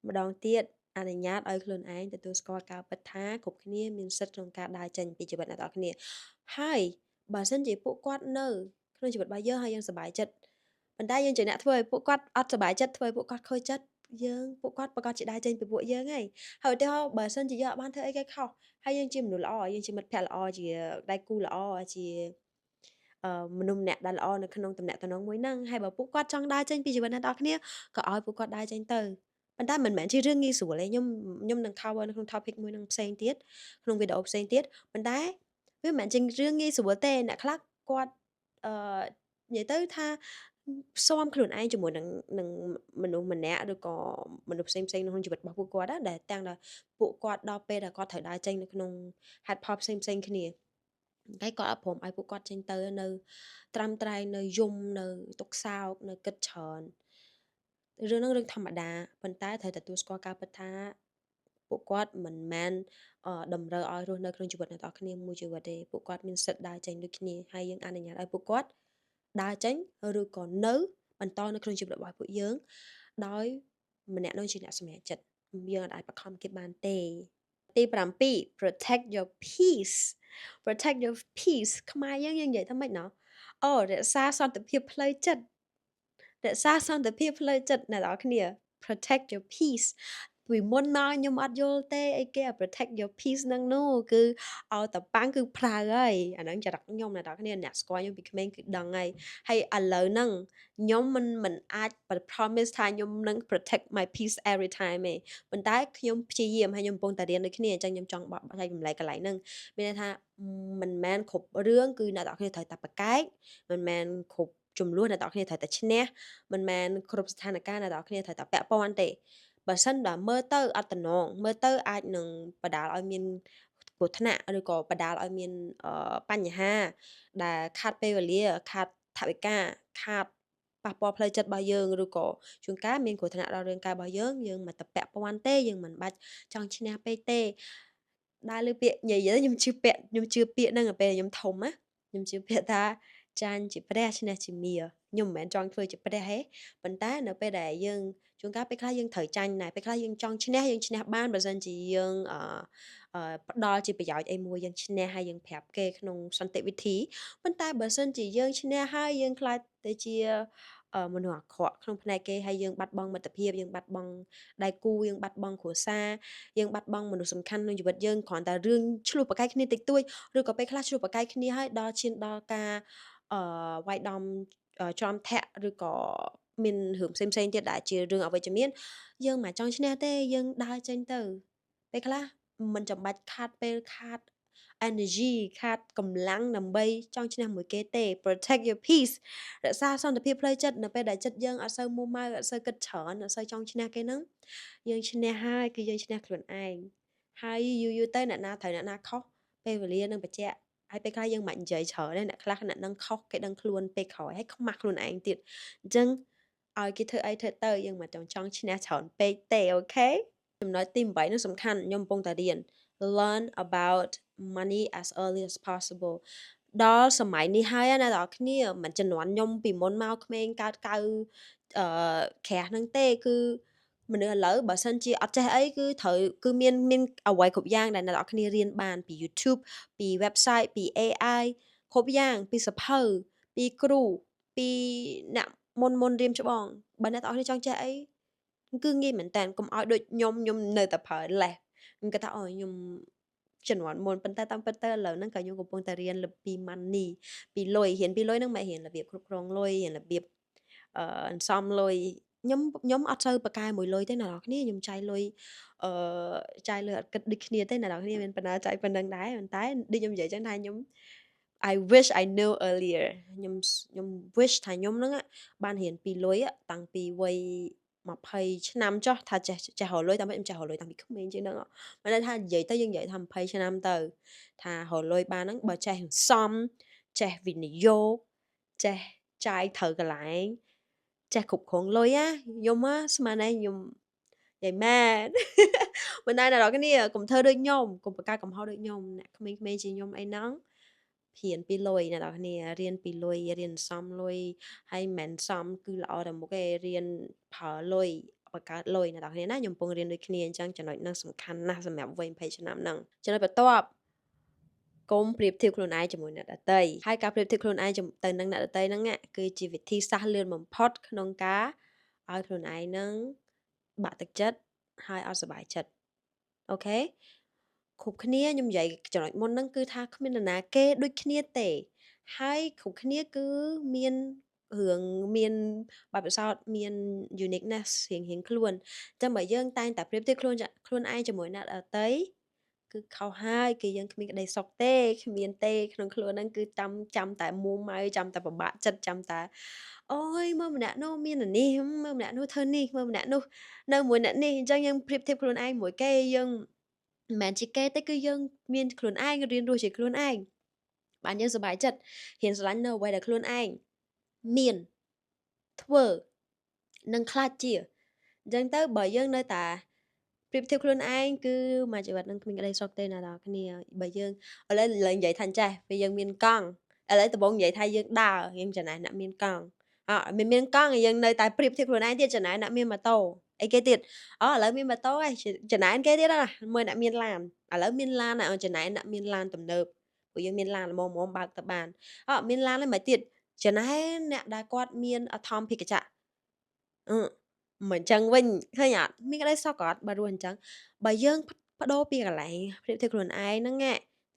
ម្ដងទៀតអនុញ្ញាតឲ្យខ្លួនឯងទទួលស្គាល់ការពិតថាគ្រប់គ្នាមានសិទ្ធិក្នុងការដើរចេញពីជីវិតអ្នកទាំងអស់គ្នាហើយបើសិនជាពួកគាត់នៅក្នុងជីវិតរបស់យើងហើយយើងសប្បាយចិត្តប៉ុន្តែយើងជាអ្នកធ្វើឲ្យពួកគាត់អត់សប្បាយចិត្តធ្វើឲ្យពួកគាត់ខូចចិត្តយើងពួកគាត់ប្រកាសជាដើរចេញពីពួកយើងហើយហើយឧទាហរណ៍បើសិនជាយើងអត់បានធ្វើអីគេខុសហើយយើងជាមនុស្សល្អយើងជាមិត្តភក្តិល្អជាដៃគូល្អជាមនុស្សម្នាក់ដែលល្អនៅក្នុងតំណែងមួយហ្នឹងហើយបើពួកគាត់ចង់ដើរចេញពីជីវិតអ្នកនរគ្នាក៏ឲ្យពួកគាត់ដើរចេញទៅប៉ុន្តែមិនមែនជារឿងងាយស្រួលទេខ្ញុំខ្ញុំនឹង cover នៅក្នុង topic មួយនឹងផ្សេងទៀតក្នុងវីដេអូផ្សេងទៀតប៉ុន្តែវាមិនមែនជារឿងងាយស្រួលទេអ្នកខ្លះគាត់និយាយទៅថា ផ្សំខ្លួនឯងជាមួយនឹងមនុស្សម្នាក់ឬក៏មនុស្សផ្សេងៗនៅក្នុងជីវិតរបស់ពួកគាត់ណាដែលទាំងដែលពួកគាត់ដល់ពេលដែលគាត់ត្រូវដើរចេញនៅក្នុងហេតុផលផ្សេងផ្សេងគ្នាតែគាត់អត់ព្រមឲ្យពួកគាត់ចេញទៅនៅត្រាំត្រែងនៅយំនៅទុក្ខសោកនៅគិតច្រើនរឿងហ្នឹងរឿងធម្មតាប៉ុន្តែត្រូវទទួលស្គាល់ការពិតថាពួកគាត់មិនមែនតម្រូវឲ្យរស់នៅក្នុងជីវិតអ្នកទាំងអស់គ្នាមួយជីវិតទេពួកគាត់មានសិទ្ធិដើរចេញដូចគ្នាហើយយើងអនុញ្ញាតឲ្យពួកគាត់ដើរចេញឬក៏នៅបន្តនៅក្នុងជីវិតរបស់ពួកយើងដោយម្នាក់នោះជាអ្នកសម្រេចចិត្តយើងអាចបង្ខំគេបានទេទី7 protect your peace protect your peace ខ្មែរយើងយើងនិយាយថាម៉េចណោះអូរក្សាសន្តិភាពផ្លូវចិត្តរក្សាសន្តិភាពផ្លូវចិត្តអ្នកនរគ្នា protect your peace ពីមុនមកខ្ញុំអត់យល់ទេអីគេ protect your peace ហ្នឹងនោះគឺឲ្យតប៉ាំងគឺប្រើហើយអាហ្នឹងចរិតខ្ញុំអ្នកនរគ្នាអ្នកស្គាល់ខ្ញុំពីក្មេងគឺដឹងហើយហើយឥឡូវហ្នឹងខ្ញុំមិនអាច promise ថាខ្ញុំនឹង protect my peace every time ទេប៉ុន្តែខ្ញុំព្យាយាមហើយខ្ញុំកំពុងតែរៀនដូចគ្នាអញ្ចឹងខ្ញុំចង់បកចែករំលែកកន្លែងហ្នឹងមានន័យថាមិនមែនគ្រប់រឿងគឺអ្នកនរគ្នាត្រូវតែប្រកែកមិនមែនគ្រប់ចំនួនអ្នកនរគ្នាត្រូវតែឈ្នះមិនមែនគ្រប់ស្ថានភាពអ្នកនរគ្នាត្រូវតែពាក់ព័ន្ធទេបើសិនបើមើលទៅអត់តំណងមើលទៅអាចនឹងបណ្ដាលឲ្យមានគ្រោះថ្នាក់ឬក៏បណ្ដាលឲ្យមានបញ្ហាដែលខាតពេលវេលាខាតថវិកាខាតប៉ះពាល់ផ្លូវចិត្តរបស់យើងឬក៏ជួនកាលមានគ្រោះថ្នាក់ដល់រាងកាយរបស់យើងយើងមិនទៅពាក់ព័ន្ធទេយើងមិនបាច់ចង់ឈ្នះពេកទេដើរលើពាក្យនិយាយខ្ញុំជឿពាក្យខ្ញុំជឿពាក្យហ្នឹងដល់ពេលខ្ញុំធំណាខ្ញុំជឿពាក្យថាចាញ់ជាព្រះឈ្នះជាមាខ្ញុំមិនមែនចង់ធ្វើជាព្រះទេប៉ុន្តែនៅពេលដែលយើងជួនកាលពេលខ្លះយើងត្រូវចាញ់ដែរពេលខ្លះយើងចង់ឈ្នះយើងឈ្នះបានបើសិនជាយើងអឺផ្ដល់ជាប្រយោជន៍អីមួយយើងឈ្នះហើយយើងប្រាប់គេក្នុងសន្តិវិធីប៉ុន្តែបើសិនជាយើងឈ្នះហើយយើងក្លាយទៅជាមនុស្សអាក្រក់ក្នុងភ្នែកគេហើយយើងបាត់បង់មិត្តភាពយើងបាត់បង់ដៃគូយើងបាត់បង់គ្រួសារយើងបាត់បង់មនុស្សសំខាន់ក្នុងជីវិតយើងគ្រាន់តែរឿងឈ្លោះប្រកែកគ្នាតិចតួចឬក៏ពេលខ្លះឈ្លោះប្រកែកគ្នាហើយដល់ឈានដល់ការអឺវាយដំច្រំធាក់ឬក៏មានរឿងផ្សេងផ្សេងទៀតដែលជារឿងអវិជ្ជមានយើងមិនចង់ឈ្នះទេយើងដើរចេញទៅពេលខ្លះមិនចាំបាច់ខាតពេលខាត energy ខាតកម្លាំងដើម្បីចង់ឈ្នះមួយគេទេ protect your peace រក្សាសន្តិភាពផ្លូវចិត្តនៅពេលដែលចិត្តយើងអត់សូវមួម៉ៅអត់សូវគិតច្រើនអត់សូវចង់ឈ្នះគេហ្នឹងយើងឈ្នះហើយគឺយើងឈ្នះខ្លួនឯងហើយយូរយូរទៅអ្នកណាត្រូវអ្នកណាខុសពេលវេលានឹងបញ្ជាក់ហើយពេលខ្លះយើងមិននិយាយច្រើនទេអ្នកខ្លះអ្នកនឹងខុសគេដឹងខ្លួនពេលក្រោយហើយខ្មាស់ខ្លួនឯងទៀតអញ្ចឹងឲ្យគេធ្វើអីធ្វើទៅយើងមិនចង់ចង់ឈ្នះច្រើនពេកទេ okay ចំណុចទី8នោះសំខាន់ខ្ញុំកំពុងតែរៀន learn about money as early as possible ដល់សម័យនេះហើយណាអ្នកនរគ្នាមិនជំនាន់ខ្ញុំពីមុនមកក្មេងកើតកៅអឺក្រាស់ហ្នឹងទេគឺមនុស្សឥឡូវបើសិនជាអត់ចេះអីគឺត្រូវគឺមានមានអ្វីគ្រប់យ៉ាងដែលអ្នកនរគ្នារៀនបានពី YouTube ពី website ពី AI គ្រប់យ៉ាងពីសៀវភៅពីគ្រូពីអ្នកមុនមុនរៀមច្បងបើអ្នកទាំងអស់គ្នាចង់ចេះអីគឺងាយមែនតើកុំឲ្យដូចខ្ញុំខ្ញុំនៅតែប្រើលេសខ្ញុំគិតថាអូខ្ញុំជំនាន់មុនប៉ុន្តែតាមពិតទៅឥឡូវហ្នឹងក៏ខ្ញុំកំពុងតែរៀនពី money ពីលុយរៀនពីលុយហ្នឹងមិនរៀនរបៀបគ្រប់គ្រងលុយរៀនរបៀបអឺអន្សំលុយខ្ញុំខ្ញុំអត់សូវប្រកែមួយលុយទេអ្នកនរគ្នាខ្ញុំចាយលុយអឺចាយលុយអត់គិតដូចគ្នាទេអ្នកនរគ្នាមានបណ្ណាចាយប៉ុណ្្នឹងដែរប៉ុន្តែដូចខ្ញុំនិយាយចឹងថាខ្ញុំ I wish I knew earlier ខ្ញុំខ្ញុំ wish ថាខ្ញុំហ្នឹងបានរៀនពីលុយតាំងពីវ័យ20ឆ្នាំចុះថាចេះចេះរកលុយតាមខ្ញុំចេះរកលុយតាំងពីក្មេងជាងហ្នឹងមិនដឹងថានិយាយទៅយើងនិយាយថា20ឆ្នាំទៅថារកលុយបានហ្នឹងបើចេះសំចេះវិនិយោគចេះចាយត្រូវកន្លែងចេះគ្រប់គ្រងលុយណាខ្ញុំស្មានតែខ្ញុំនិយាយមែនមិនដែរអ្នកនរគ្នាកុំធ្វើដូចខ្ញុំកុំបង្កើតកំហុសដូចខ្ញុំអ្នកក្មេងៗជាងខ្ញុំអីហ្នឹងរៀនពីលុយអ្នកនរគ្នារៀនពីលុយរៀនសំលុយហើយមិនមែនសំគឺល្អតែមុខទេរៀនប្រើលុយបង្កើតលុយអ្នកនរគ្នាណាខ្ញុំកំពុងរៀនដូចគ្នាអញ្ចឹងចំណុចហ្នឹងសំខាន់ណាស់សម្រាប់វ័យ20ឆ្នាំហ្នឹងចំណុចបន្ទាប់កុំប្រៀបធៀបខ្លួនឯងជាមួយអ្នកដទៃហើយការប្រៀបធៀបខ្លួនឯងទៅនឹងអ្នកដទៃហ្នឹងគឺជាវិធីសាស្ត្រលឿនបំផុតក្នុងការឲ្យខ្លួនឯងហ្នឹងបាក់ទឹកចិត្តហើយអត់សប្បាយចិត្ត okay គ្រប់គ្នាខ្ញុំនិយាយចំណុចមុនហ្នឹងគឺថាគ្មាននរណាគេដូចគ្នាទេហើយគ្រប់គ្នាគឺមានរឿងមានបទពិសោធន៍មាន uniqueness រៀងរៀងខ្លួនអញ្ចឹងបើយើងតែងតែប្រៀបធៀបខ្លួនខ្លួនឯងជាមួយអ្នកដទៃគឺ គឺខុសហើយគឺយើងគ្មានក្តីសុខទេគ្មានទេក្នុងខ្លួនហ្នឹងគឺចាំចាំតែមួម៉ៅចាំតែពិបាកចិត្តចាំតែអូយមើលម្នាក់នោះមានអានេះមើលម្នាក់នោះធ្វើនេះមើលម្នាក់នោះនៅមួយអ្នកនេះអញ្ចឹងយើងប្រៀបធៀបខ្លួនឯងមួយគេយើងមិនមែនជាគេទេគឺយើងមានខ្លួនឯងរៀនរស់ជាខ្លួនឯងបានយើងសប្បាយចិត្តរៀនស្រឡាញ់នៅអ្វីដែលខ្លួនឯងមានធ្វើនិងខ្លាចជាអញ្ចឹងទៅបើយើងនៅតែប្រៀបធៀបខ្លួនឯងគឺមួយជីវិតនឹងគ្មានក្តីសុខទេណាដល់គ្នាបើយើងឥឡូវឡើងនិយាយថាចេះពេលយើងមានកង់ឥឡូវដំបូងនិយាយថាយើងដើរយើងចំណាយអ្នកមានកង់អមានកង់យើងនៅតែប្រៀបធៀបខ្លួនឯងទៀតចំណាយអ្នកមានម៉ូតូអីគេទៀតអូឥឡូវមានម៉ូតូហើយចំណាយគេទៀតណាមើលអ្នកមានឡានឥឡូវមានឡានចំណាយអ្នកមានឡានទំនើបព្រោះយើងមានឡានល្មមៗបើកទៅបានអមានឡានហើយមិនទៀតចំណាយអ្នកដែលគាត់មានអធមភិកចៈអឺមិនអញ្ចឹងវិញឃើញអត់មានក្តីសុខអត់បើរស់អញ្ចឹងបើយើងបដូរពីកន្លែងប្រៀបធៀបខ្លួនឯងហ្នឹង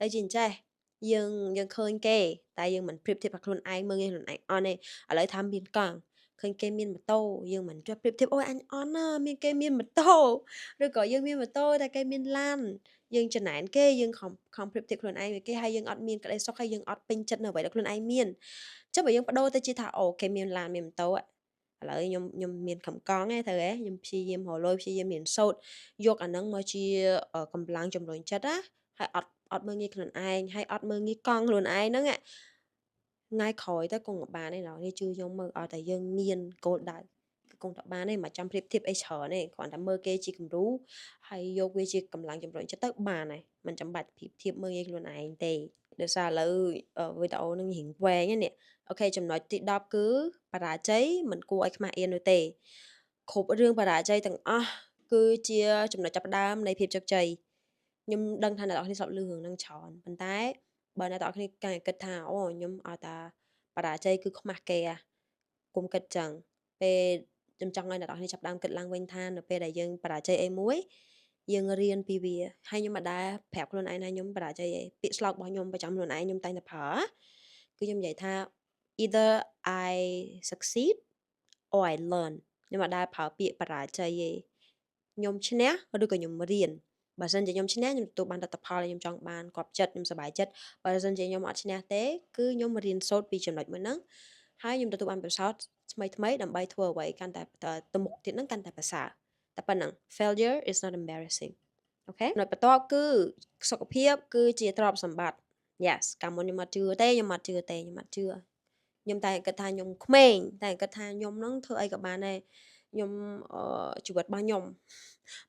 ទៅជាអញ្ចេះយើងយើងឃើញគេតែយើងមិនប្រៀបធៀបខ្លួនឯងមើលងាយខ្លួនឯងអត់ទេឥឡូវថាមានកង់ឃើញគេមានម៉ូតូយើងមិនចេះប្រៀបធៀបអូយអញអន់ណាមានគេមានម៉ូតូឬក៏យើងមានម៉ូតូតែគេមានឡានយើងចំណែនគេយើងខំខំប្រៀបធៀបខ្លួនឯងvớiគេហើយយើងអត់មានក្តីសុខហើយយើងអត់ពេញចិត្តនៅអ្វីដែលខ្លួនឯងមានចុះបើយើងបដូរទៅជាថាអូគេមានឡានមានម៉ូតូឥឡូវខ្ញុំខ្ញុំមានខំកង់ឯងត្រូវហ៎ខ្ញុំព្យាយាមរកលុយព្យាយាមរៀនសូត្រយកអាហ្នឹងមកជាកម្លាំងជំរុញចិត្តណាហើយអត់អត់មើលងាយខ្លួនឯងហើយអត់មើលងាយកង់ខ្លួនឯងហ្នឹងថ្ងៃក្រោយទៅគង់បានឯងនេះជឿខ្ញុំមើលឲ្យតែយើងមានគោលដៅគឺគង់តែបានឯងមិនចាំប្រៀបធៀបអីច្រើនទេគ្រាន់តែមើលគេជាគំរូហើយយកវាជាកម្លាំងជំរុញចិត្តទៅបានហើយមិនចាំបាច់ប្រៀបធៀបមើលងាយខ្លួនឯងទេដោយសារឥឡូវវីដេអូនឹងរៀងវែងនេះOK ចំណុចទី10គឺបរាជ័យមិនគួរឲ្យខ្មាស់អៀននោះទេគ្រប់រឿងបរាជ័យទាំងអស់គឺជាចំណុចចាប់ផ្ដើមនៃភាពជោគជ័យខ្ញុំដឹងថាអ្នកនរគ្នាស្លាប់លឺរឿងហ្នឹងច្រើនប៉ុន្តែបើអ្នកនរគ្នាកាន់តែគិតថាអូខ្ញុំឲ្យតាបរាជ័យគឺខ្មាស់គេហ่ะគុំគិតចឹងពេលខ្ញុំចង់ឲ្យអ្នកនរគ្នាចាប់ផ្ដើមគិតឡើងវិញថានៅពេលដែលយើងបរាជ័យអីមួយយើងរៀនពីវាហើយខ្ញុំមិនដែលប្រាប់ខ្លួនឯងថាខ្ញុំបរាជ័យអីពាក្យស្លោករបស់ខ្ញុំប្រចាំខ្លួនឯងខ្ញុំតែងតែប្រើគឺខ្ញុំនិយាយថា either I succeed or I learn ខ្ញុំអត់ដែលប្រើពាក្យបរាជ័យទេខ្ញុំឈ្នះឬក៏ខ្ញុំរៀនបើសិនជាខ្ញុំឈ្នះខ្ញុំទទួលបានលទ្ធផលដែលខ្ញុំចង់បានគាប់ចិត្តខ្ញុំសប្បាយចិត្តបើសិនជាខ្ញុំអត់ឈ្នះទេគឺខ្ញុំរៀនសូត្រពីចំណុចមួយហ្នឹងហើយខ្ញុំទទួលបានបទពិសោធន៍ថ្មីថ្មីដើម្បីធ្វើអ្វីកាន់តែទៅមុខទៀតហ្នឹងកាន់តែប្រសើរតែប៉ុណ្ណឹង failure is not embarrassing. OK ចំណុចបន្ទាប់គឺសុខភាពគឺជាទ្រព្យសម្បត្តិ yes កាលមុនខ្ញុំអត់ជឿទេខ្ញុំអត់ជឿទេខ្ញុំអត់ជឿខ្ញុំតែគិតថាខ្ញុំក្មេងតែគិតថាខ្ញុំនឹងធ្វើអីក៏បានដែរខ្ញុំជីវិតរបស់ខ្ញុំ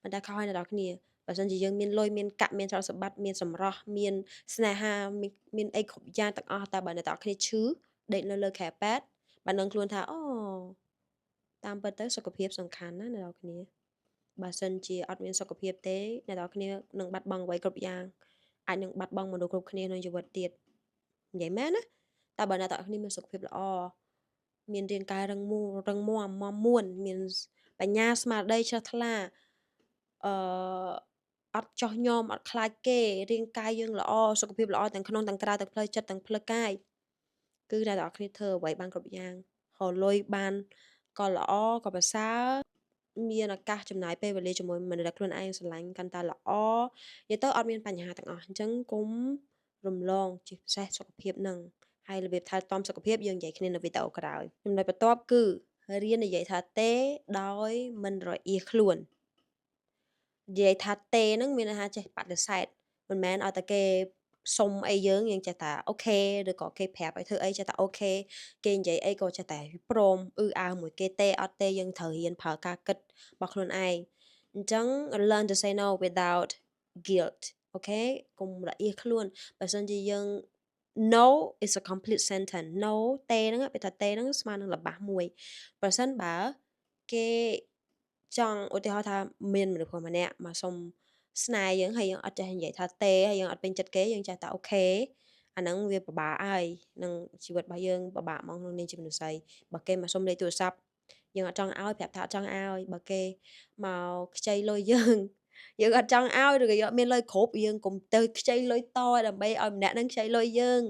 ប៉ុន្តែខុសហើយអ្នកនរគ្នាបើសិនជាយើងមានលុយមានកាក់មានទ្រព្យសម្បត្តិមានសម្រស់មានស្នេហាមានមានអីគ្រប់យ៉ាងទាំងអស់តែបើអ្នកនរគ្នាឈឺដេកនៅលើខែពេទ្យបានដឹងខ្លួនថាអូតាមពិតទៅសុខភាពសំខាន់ណាអ្នកនរគ្នាបើសិនជាអត់មានសុខភាពទេអ្នកនរគ្នានឹងបាត់បង់អ្វីគ្រប់យ៉ាងអាចនឹងបាត់បង់មនុស្សគ្រប់គ្នាក្នុងជីវិតទៀតនិយាយមែនណាតែបើអ្នកនរគ្នាមានសុខភាពល្អមានរាងកាយរឹងមួរឹងមាំមាំមួនមានបញ្ញាស្មារតីជ្រះថ្លាអឺអត់ចោះញោមអត់ខ្លាចគេរាងកាយយើងល្អសុខភាពល្អទាំងក្នុងទាំងក្រៅទាំងផ្លូវចិត្តទាំងផ្លូវកាយគឺអ្នកនរគ្នាធ្វើអ្វីបានគ្រប់យ៉ាងរកលុយបានក៏ល្អក៏ប្រសើរមានឱកាសចំណាយពេលវេលាជាមួយមនុស្សដែលខ្លួនឯងស្រឡាញ់កាន់តែល្អនិយាយទៅអត់មានបញ្ហាទាំងអស់អញ្ចឹងកុំរំលងជាពិសេសសុខភាពនឹងហើយរបៀបថែទាំសុខភាពយើងនិយាយគ្នានៅវីដេអូក្រោយចំណុចបន្ទាប់គឺរៀននិយាយថាទេដោយមិនរអៀសខ្លួននិយាយថាទេហ្នឹងមានន័យថាចេះបដិសេធមិនមែនឲ្យតែគេសុំអីយើងយើងចេះតែ OK ឬក៏គេប្រាប់ឲ្យធ្វើអីចេះតែ OK គេនិយាយអីក៏ចេះតែព្រមអឺអើមួយគេទេអត់ទេយើងត្រូវរៀនប្រើការគិតរបស់ខ្លួនឯងអញ្ចឹង learn to say no without guilt. OK កុំរអៀសខ្លួនបើសិនជាយើង no is a complete sentence. No ទេហ្នឹងពេលថាទេហ្នឹងស្មើនឹងល្បះមួយប្រសិនបើគេចង់ឧទាហរណ៍ថាមានមនុស្សម្នាក់មកសុំស្នេហ៍យើងហើយយើងអត់ចេះនិយាយថាទេហើយយើងអត់ពេញចិត្តគេយើងចេះតែ OK អាហ្នឹងវាពិបាកហើយនឹងជីវិតរបស់យើងពិបាកហ្មងក្នុងនាមជាមនុស្សស្រីបើគេមកសុំលេខទូរស័ព្ទយើងអត់ចង់ឲ្យប្រាប់ថាអត់ចង់ឲ្យបើគេមកខ្ចីលុយយើងយើងអត់ចង់ឲ្យឬក៏យើងអត់មានលុយគ្រប់យើងកុំទៅខ្ចីលុយតដើម្បីឲ្យម្នាក់ហ្នឹងខ្ចីលុយយើង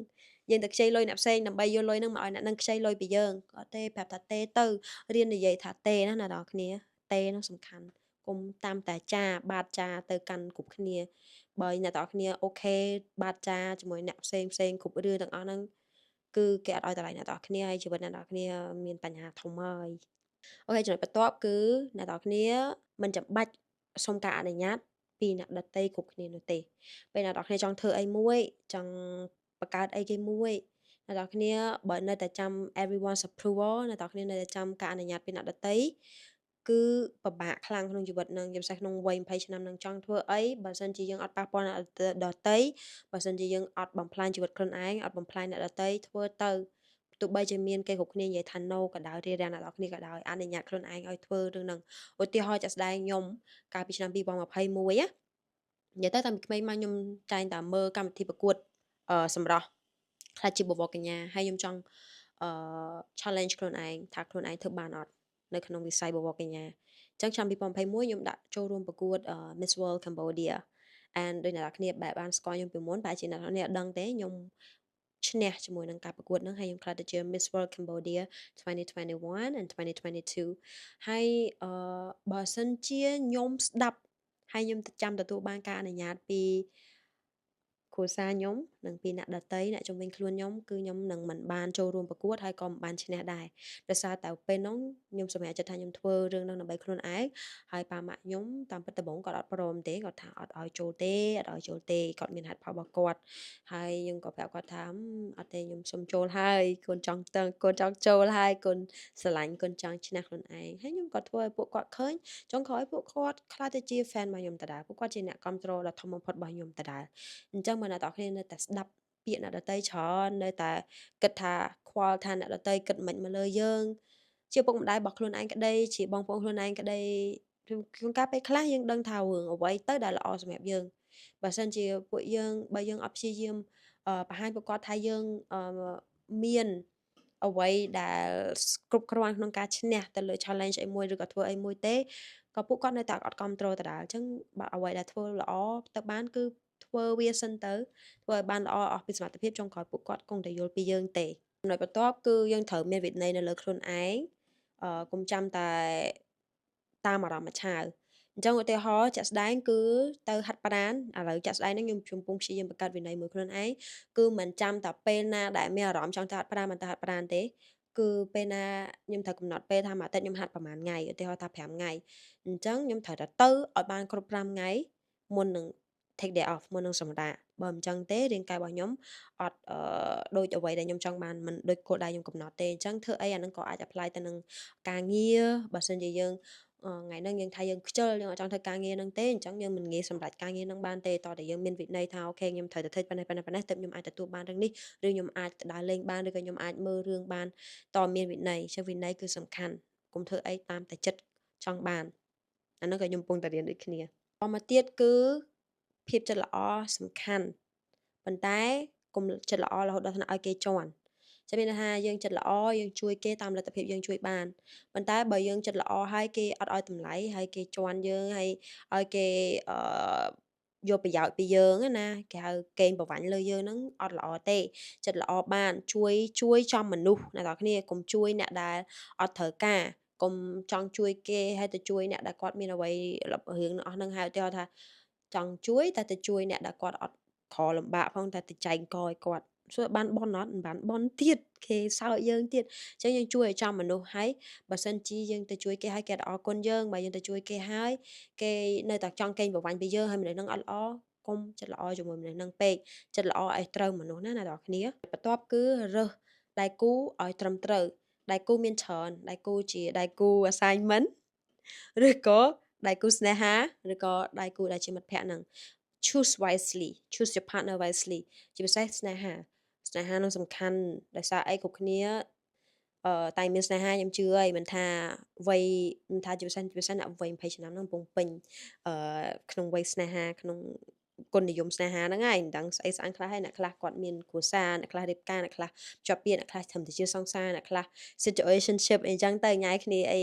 យើងទៅខ្ចីលុយអ្នកផ្សេងដើម្បីយកលុយហ្នឹងមកឲ្យអ្នកហ្នឹងខ្ចីលុយពីយើងអត់ទេប្រាប់ថាទេទៅរៀននិយាយថាទេណាអ្នកនរគ្នាទេហ្នឹងសំខាន់ កុំតាមតែចាបាតចាទៅកាន់គ្រប់គ្នាបើអ្នកទាំងអស់គ្នាokay បាតចាជាមួយអ្នកផ្សេងផ្សេងគ្រប់រឿងទាំងអស់ហ្នឹងគឺគេអត់ឲ្យតម្លៃអ្នកទាំងអស់គ្នាហើយជីវិតអ្នកទាំងអស់គ្នាមានបញ្ហាធំហើយ okay ចំណុចបន្ទាប់គឺអ្នកទាំងអស់គ្នាមិនចាំបាច់សុំការអនុញ្ញាតពីអ្នកដទៃគ្រប់គ្នានោះទេពេលអ្នកទាំងអស់គ្នាចង់ធ្វើអីមួយចង់បង្កើតអីគេមួយអ្នកទាំងអស់គ្នាបើនៅតែចាំ everyone's approval អ្នកទាំងអស់គ្នានៅតែចាំការអនុញ្ញាតពីអ្នកដទៃគឺពិបាកខ្លាំងក្នុងជីវិតនឹងជាពិសេសក្នុងវ័យ20ឆ្នាំនឹងចង់ធ្វើអីបើសិនជាយើងអត់ប៉ះពាល់អ្នកដទៃបើសិនជាយើងអត់បំផ្លាញជីវិតខ្លួនឯងអត់បំផ្លាញអ្នកដទៃធ្វើទៅទោះបីជាមានគេគ្រប់គ្នានិយាយថា no ក៏ដោយរារាំងអ្នកនរគ្នាក៏ដោយអនុញ្ញាតខ្លួនឯងឲ្យធ្វើរឿងហ្នឹងឧទាហរណ៍ជាក់ស្ដែងខ្ញុំកាលពីឆ្នាំ2021ណានិយាយទៅតាំងពីក្មេងមកខ្ញុំតែងតែមើលកម្មវិធីប្រកួតអឺសម្រស់ក្លាយជាបវរកញ្ញាហើយខ្ញុំចង់អឺ challenge ខ្លួនឯងថាខ្លួនឯងធ្វើបានអត់នៅក្នុងវិស័យបវរកញ្ញាអញ្ចឹងឆ្នាំ2021ខ្ញុំដាក់ចូលរួមប្រកួត Miss World Cambodia and ដោយអ្នកនរគ្នាបែបបានស្គាល់ខ្ញុំពីមុនប្រហែលជាអ្នកនរគ្នាអត់ដឹងទេខ្ញុំឈ្នះជាមួយនឹងការប្រកួតហ្នឹងហើយខ្ញុំក្លាយទៅជា Miss World Cambodia 2021 and 2022ហើយអឺបើសិនជាខ្ញុំស្ដាប់ហើយខ្ញុំចាំទទួលបានការអនុញ្ញាតពីគ្រួសារខ្ញុំនិងពីអ្នកដទៃអ្នកជំនាញខ្លួនខ្ញុំគឺខ្ញុំនឹងមិនបានចូលរួមប្រកួតហើយក៏មិនបានឈ្នះដែរដោយសារតែពេលហ្នឹងខ្ញុំសម្រេចចិត្តថាខ្ញុំធ្វើរឿងហ្នឹងដើម្បីខ្លួនឯងហើយប៉ាម៉ាក់ខ្ញុំតាមពិតដំបូងគាត់អត់ព្រមទេគាត់ថាអត់ឲ្យចូលទេអត់ឲ្យចូលទេគាត់មានហេតុផលរបស់គាត់ហើយខ្ញុំក៏ប្រាប់គាត់ថាអត់ទេខ្ញុំសុំចូលហើយកូនចង់ទៅកូនចង់ចូលហើយកូនស្រឡាញ់កូនចង់ឈ្នះខ្លួនឯងហើយខ្ញុំក៏ធ្វើឲ្យពួកគាត់ឃើញចុងក្រោយពួកគាត់ក្លាយទៅជា fan របស់ខ្ញុំដដែលពួកគាត់ជាអ្នកគ្រប់គ្រងដ៏ធំបំផុតរបស់ខ្ញុំដដែលអញ្ចឹងបើអ្នកទាំងអស់គ្នានៅតែស្ដាប់ពាក្យអ្នកដទៃច្រើននៅតែគិតថាខ្វល់ថាអ្នកដទៃគិតមិនមកលើយើងជាពុកម្ដាយរបស់ខ្លួនឯងក្តីជាបងប្អូនខ្លួនឯងក្តីជួនកាលពេលខ្លះយើងដឹងថារឿងអ្វីទៅដែលល្អសម្រាប់យើងបើសិនជាពួកយើងបើយើងអត់ព្យាយាមបង្ហាញពួកគាត់ថាយើងមានអ្វីដែលគ្រប់គ្រាន់ក្នុងការឈ្នះទៅលើ challenge អីមួយឬក៏ធ្វើអីមួយទេក៏ពួកគាត់នៅតែអត់គ្រប់គ្រងដដែលអញ្ចឹងបើអ្វីដែលធ្វើល្អទៅបានគឺធ្វើវាសិនទៅធ្វើឲ្យបានល្អអស់ពីសមត្ថភាពចុងក្រោយពួកគាត់គង់តែយល់ពីយើងទេចំណុចបន្ទាប់គឺយើងត្រូវមានវិន័យនៅលើខ្លួនឯងអឺកុំចាំតែតាមអារម្មណ៍មួយឆាវអញ្ចឹងឧទាហរណ៍ជាក់ស្ដែងគឺទៅហាត់ប្រាណឥឡូវជាក់ស្ដែងហ្នឹងខ្ញុំកំពុងព្យាយាមបង្កើតវិន័យមួយខ្លួនឯងគឺមិនចាំតែពេលណាដែលមានអារម្មណ៍ចង់ទៅហាត់ប្រាណមិនទៅហាត់ប្រាណទេគឺពេលណាខ្ញុំត្រូវកំណត់ពេលថាមួយអាទិត្យខ្ញុំហាត់ប្រហែលថ្ងៃឧទាហរណ៍ថា5ថ្ងៃអញ្ចឹងខ្ញុំត្រូវតែទៅឲ្យបានគ្រប់5ថ្ងៃមុននឹង take day off មុននឹងសម្រាកបើមិនចឹងទេរាងកាយរបស់ខ្ញុំអត់អឺដូចអ្វីដែលខ្ញុំចង់បានមិនដូចគោលដៅខ្ញុំកំណត់ទេអញ្ចឹងធ្វើអីអានឹងក៏អាច apply ទៅនឹងការងារបើសិនជាយើងថ្ងៃហ្នឹងយើងថាយើងខ្ជិលយើងអត់ចង់ធ្វើការងារហ្នឹងទេអញ្ចឹងយើងមិនងាយសម្រេចការងារហ្នឹងបានទេតោះតែយើងមានវិន័យថា okay ខ្ញុំត្រូវតែធ្វើប៉ុណ្ណេះប៉ុណ្ណេះប៉ុណ្ណេះទើបខ្ញុំអាចទទួលបានរឿងនេះឬខ្ញុំអាចទៅដើរលេងបានឬក៏ខ្ញុំអាចមើលរឿងបានតមានវិន័យអញ្ចឹងវិន័យគឺសំខាន់កុំធ្វើអីតាមតែចិត្តចង់បានអាហ្នឹងក៏ខ្ញុំកំពុងតែរៀនដូចគ្នាតមកទៀតគឺភាពចិត្តល្អសំខាន់ប៉ុន្តែកុំចិត្តល្អរហូតដល់ថ្នាក់ឲ្យគេជន់ចាំមានន័យថាយើងចិត្តល្អយើងជួយគេតាមលទ្ធភាពយើងជួយបានប៉ុន្តែបើយើងចិត្តល្អហើយគេអត់ឲ្យតម្លៃហើយគេជន់យើងហើយឲ្យគេអឺយកប្រយោជន៍ពីយើងណាគេហៅកេងប្រវ័ញ្ចលើយើងហ្នឹងអត់ល្អទេចិត្តល្អបានជួយជួយចំមនុស្សអ្នកនរគ្នាកុំជួយអ្នកដែលអត់ត្រូវការកុំចង់ជួយគេហើយទៅជួយអ្នកដែលគាត់មានអ្វីរឿងអស់ហ្នឹងហើយឧទាហរណ៍ថាចង់ជួយតែទៅជួយអ្នកដែលគាត់អត់ក្រលំបាកផងតែទៅចែងកឲ្យគាត់សួរបានបនអត់មិនបានបនទៀតគេសើចយើងទៀតអញ្ចឹងយើងជួយឲ្យចំមនុស្សហើយបើសិនជាយើងទៅជួយគេហើយគេអត់អរគុណយើងបើយើងទៅជួយគេហើយគេនៅតែចង់កេងប្រវ័ញ្ចពីយើងហើយមនុស្សហ្នឹងអត់ល្អកុំចិត្តល្អជាមួយមនុស្សហ្នឹងពេកចិត្តល្អឲ្យត្រូវមនុស្សណាអ្នកនរគ្នាបន្ទាប់គឺរើសដៃគូឲ្យត្រឹមត្រូវដៃគូមានច្រើនដៃគូជាដៃគូ assignment ឬក៏ដៃគូស្នេហាឬក៏ដៃគូដែលជាមិត្តភក្តិហ្នឹង choose wisely, choose your partner wisely ជាពិសេសស្នេហាស្នេហានឹងសំខាន់ដោយសារអីគ្រប់គ្នាអឺតែមានស្នេហាខ្ញុំជឿហើយមិនថាវ័យមិនថាជាពិសេសជាពិសេសអ្នកវ័យ20ឆ្នាំហ្នឹងកំពុងពេញអឺក្នុងវ័យស្នេហាក្នុងគុណនិយមស្នេហាហ្នឹងហើយមិនដឹងស្អីស្អាងខ្លះហើយអ្នកខ្លះគាត់មានគ្រួសារអ្នកខ្លះរៀបការអ្នកខ្លះជាប់ពាក្យអ្នកខ្លះត្រឹមតែជាសង្សារអ្នកខ្លះ situationship អីចឹងទៅញ៉ៃគ្នាអី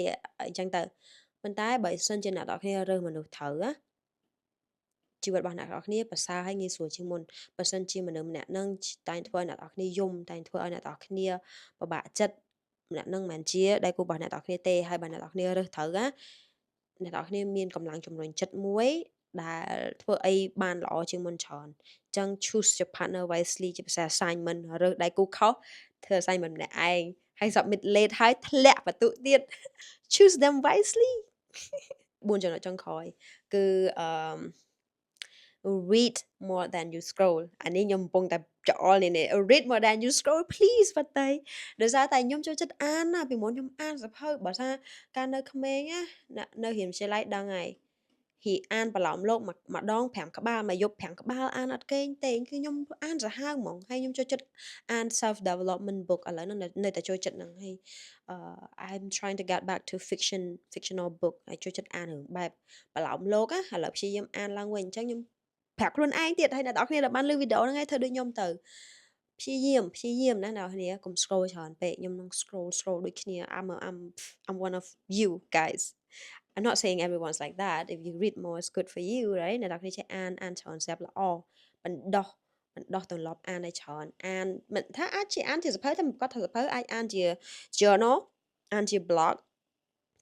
អីចឹងទៅប៉ុន្តែបើសិនជាអ្នកនរគ្នារើសមនុស្សត្រូវណាជីវិតរបស់អ្នកនរគ្នាប្រសើរហើយងាយស្រួលជាងមុនបើសិនជាមនុស្សម្នាក់ហ្នឹងតែងធ្វើឲ្យអ្នកនរគ្នាយំតែងធ្វើឲ្យអ្នកនរគ្នាពិបាកចិត្តម្នាក់ហ្នឹងមិនមែនជាដៃគូរបស់អ្នកនរគ្នាទេហើយបើអ្នកនរគ្នារើសត្រូវណា អ្នកទាំងអស់គ្នាមានកម្លាំងជំរុញចិត្តមួយដែលធ្វើអីបានល្អជាងមុនច្រើនអញ្ចឹង choose your partner wisely ជាភាសា assignment រើសដៃគូខុសធ្វើ assignment ម្នាក់ឯងហើយ submit late ហើយធ្លាក់ពិន្ទុទៀត Choose them wisely. 4ចំណុចចុងក្រោយគឺអឺ read more than you scroll. អានេះខ្ញុំកំពុងតែច្អល់នេះ read more than you scroll, please. បាត់ទៅដោយសារតែខ្ញុំចូលចិត្តអានណាពីមុនខ្ញុំអានសៀវភៅបើថាកាលនៅក្មេងណានៅរៀនវិទ្យាល័យដឹងហើយហ៊ីអានប្រឡោមលោកម្ដង5ក្បាលមួយយប់5ក្បាលអានអត់គេងទេគឺខ្ញុំអានសាហាវហ្មងហើយខ្ញុំចូលចិត្តអាន self development book ឥឡូវហ្នឹងនៅតែចូលចិត្តហ្នឹងហើយ I'm trying to get back to fictional book. ហើយចូលចិត្តអានរឿងបែបប្រឡោមលោកណាឥឡូវព្យាយាមអានឡើងវិញអញ្ចឹងខ្ញុំប្រាប់ខ្លួនឯងទៀតហើយអ្នកទាំងអស់គ្នាដែលបានឮវីដេអូហ្នឹងឯងធ្វើដូចខ្ញុំទៅព្យាយាមព្យាយាមណាអ្នកនរគ្នាកុំ scroll ច្រើនពេកខ្ញុំនឹង scroll scroll ដូចគ្នា I'm one of you guys. I'm not saying everyone's like that. If you read more, it's good for you, right? អ្នកនរគ្នាចេះអានអានច្រើនស្រាប់ល្អបណ្ដោះបណ្ដោះទម្លាប់អានឲ្យច្រើនអានមិនថាអាចជាអានជាសៀវភៅតែមិនគាត់ថាសៀវភៅអាចអានជា journal អានជា blog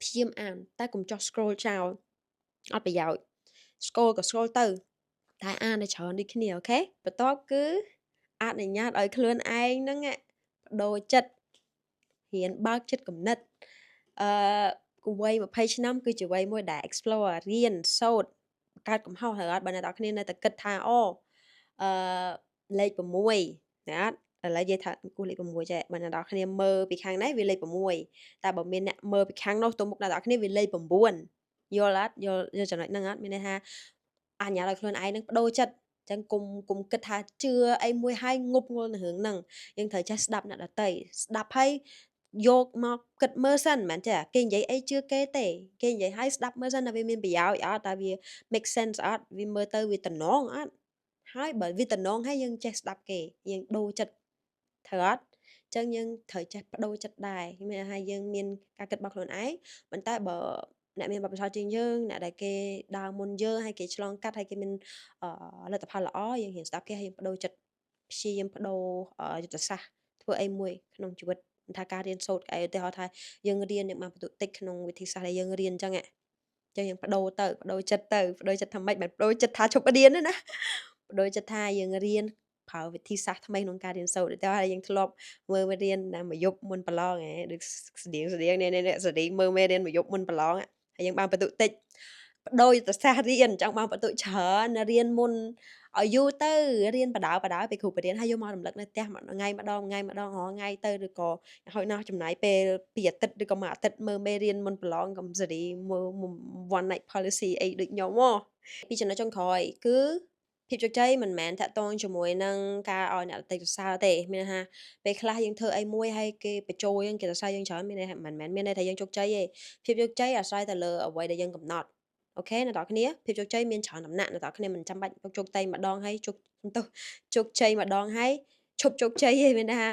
ព្យាយាមអានតែកុំចោះ scroll ចោលអត់ប្រយោជន៍ scroll ក៏ scroll ទៅតែអានឲ្យច្រើនដូចគ្នា okay បន្ទាប់គឺអនុញ្ញាតឲ្យខ្លួនឯងហ្នឹងប្ដូរចិត្តរៀនបើកចិត្តគំនិតអឺវ័យ20ឆ្នាំគឺជាវ័យមួយដែល explore រៀនសូត្រកើតកំហុសហើយអត់បើអ្នកនរគ្នានៅតែគិតថាអូអឺលេខ6ណាអត់ឥឡូវនិយាយថាគូសលេខ6ចេះបើអ្នកនរគ្នាមើលពីខាងនេះវាលេខ6តែបើមានអ្នកមើលពីខាងនោះទៅមុខអ្នកនរគ្នាវាលេខ9យល់អត់យល់យល់ចំណុចហ្នឹងអត់មានន័យថាអញ្ញាតឲ្យខ្លួនឯងនឹងប្ដូរចិត្តចឹងគុំគុំគិតថាជឿអីមួយហើយងប់ងល់នឹងរឿងហ្នឹងយើងត្រូវចេះស្ដាប់អ្នកដទៃស្ដាប់ហើយយកមកគិតមើលសិនមិនមែនចេះគេនិយាយអីជឿគេទេគេនិយាយឲ្យស្ដាប់មើលសិនថាវាមានប្រយោជន៍អត់តើវា make sense អត់វាមើលទៅវាតំណងអត់ហើយបើវាតំណងហើយយើងចេះស្ដាប់គេយើងដូរចិត្តត្រូវអត់ចឹងយើងត្រូវចេះប្ដូរចិត្តដែរមានថាយើងមានការគិតរបស់ខ្លួនឯងប៉ុន្តែបើអ្នកមានបទពិសោធន៍ជាងយើងអ្នកដែលគេដើរមុនយើងហើយគេឆ្លងកាត់ហើយគេមានលទ្ធផលល្អយើងរៀនស្ដាប់គេហើយយើងប្ដូរចិត្តព្យាយាមប្ដូរយុទ្ធសាស្ត្រធ្វើអីមួយក្នុងជីវិតមិនថាការរៀនសូត្រអីឧទាហរណ៍ថាយើងរៀនយើងបានពិន្ទុតិចក្នុងវិធីសាស្ត្រដែលយើងរៀនអញ្ចឹងអញ្ចឹងយើងប្ដូរទៅប្ដូរចិត្តទៅប្ដូរចិត្តថាម៉េចមិនប្ដូរចិត្តថាឈប់រៀនទេណាប្ដូរចិត្តថាយើងរៀនប្រើវិធីសាស្ត្រថ្មីក្នុងការរៀនសូត្រតែយើងធ្លាប់មើលមេរៀនណាមួយយប់មុនប្រឡងហ៎ដូចស្តៀងស្តៀងនេះនេះស្តៀងមើលមេរៀនមួយយប់មុនប្រឡងហើយយើងបានពិន្ទុតិចប្ដូរយុទ្ធសាស្ត្ររៀនចង់បានពិន្ទុច្រើនរៀនមុនឲ្យយូរទៅរៀនបដាបដាពីគ្រូបរៀនហើយយកមករំលឹកនៅផ្ទះមួយថ្ងៃម្ដងថ្ងៃម្ដងរាល់ថ្ងៃទៅឬក៏ហើយណោះចំណាយពេលពីអាទិត្យឬក៏មួយអាទិត្យមើលមេរៀនមុនប្រឡងកុំសេរីមើល one night policy អីដូចខ្ញុំហ៎ពីចំណុចចុងក្រោយគឺភាពជោគជ័យមិនមែនតាក់ទងជាមួយនឹងការឲ្យអ្នកដទៃសរសើរទេមានន័យថាពេលខ្លះយើងធ្វើអីមួយហើយគេបញ្ជោយើងគេសរសើរយើងច្រើនមានន័យថាមិនមែនមានន័យថាយើងជោគជ័យទេភាពជោគជ័យអាស្រ័យទៅលើអ្វីដែលយើងកំណត់ okay អ្នកនរគ្នាភាពជោគជ័យមានច្រើនដំណាក់អ្នកនរគ្នាមិនចាំបាច់ជោគជ័យម្ដងហើយជោគទៅជោគជ័យម្ដងហើយឈប់ជោគជ័យទេមានន័យថា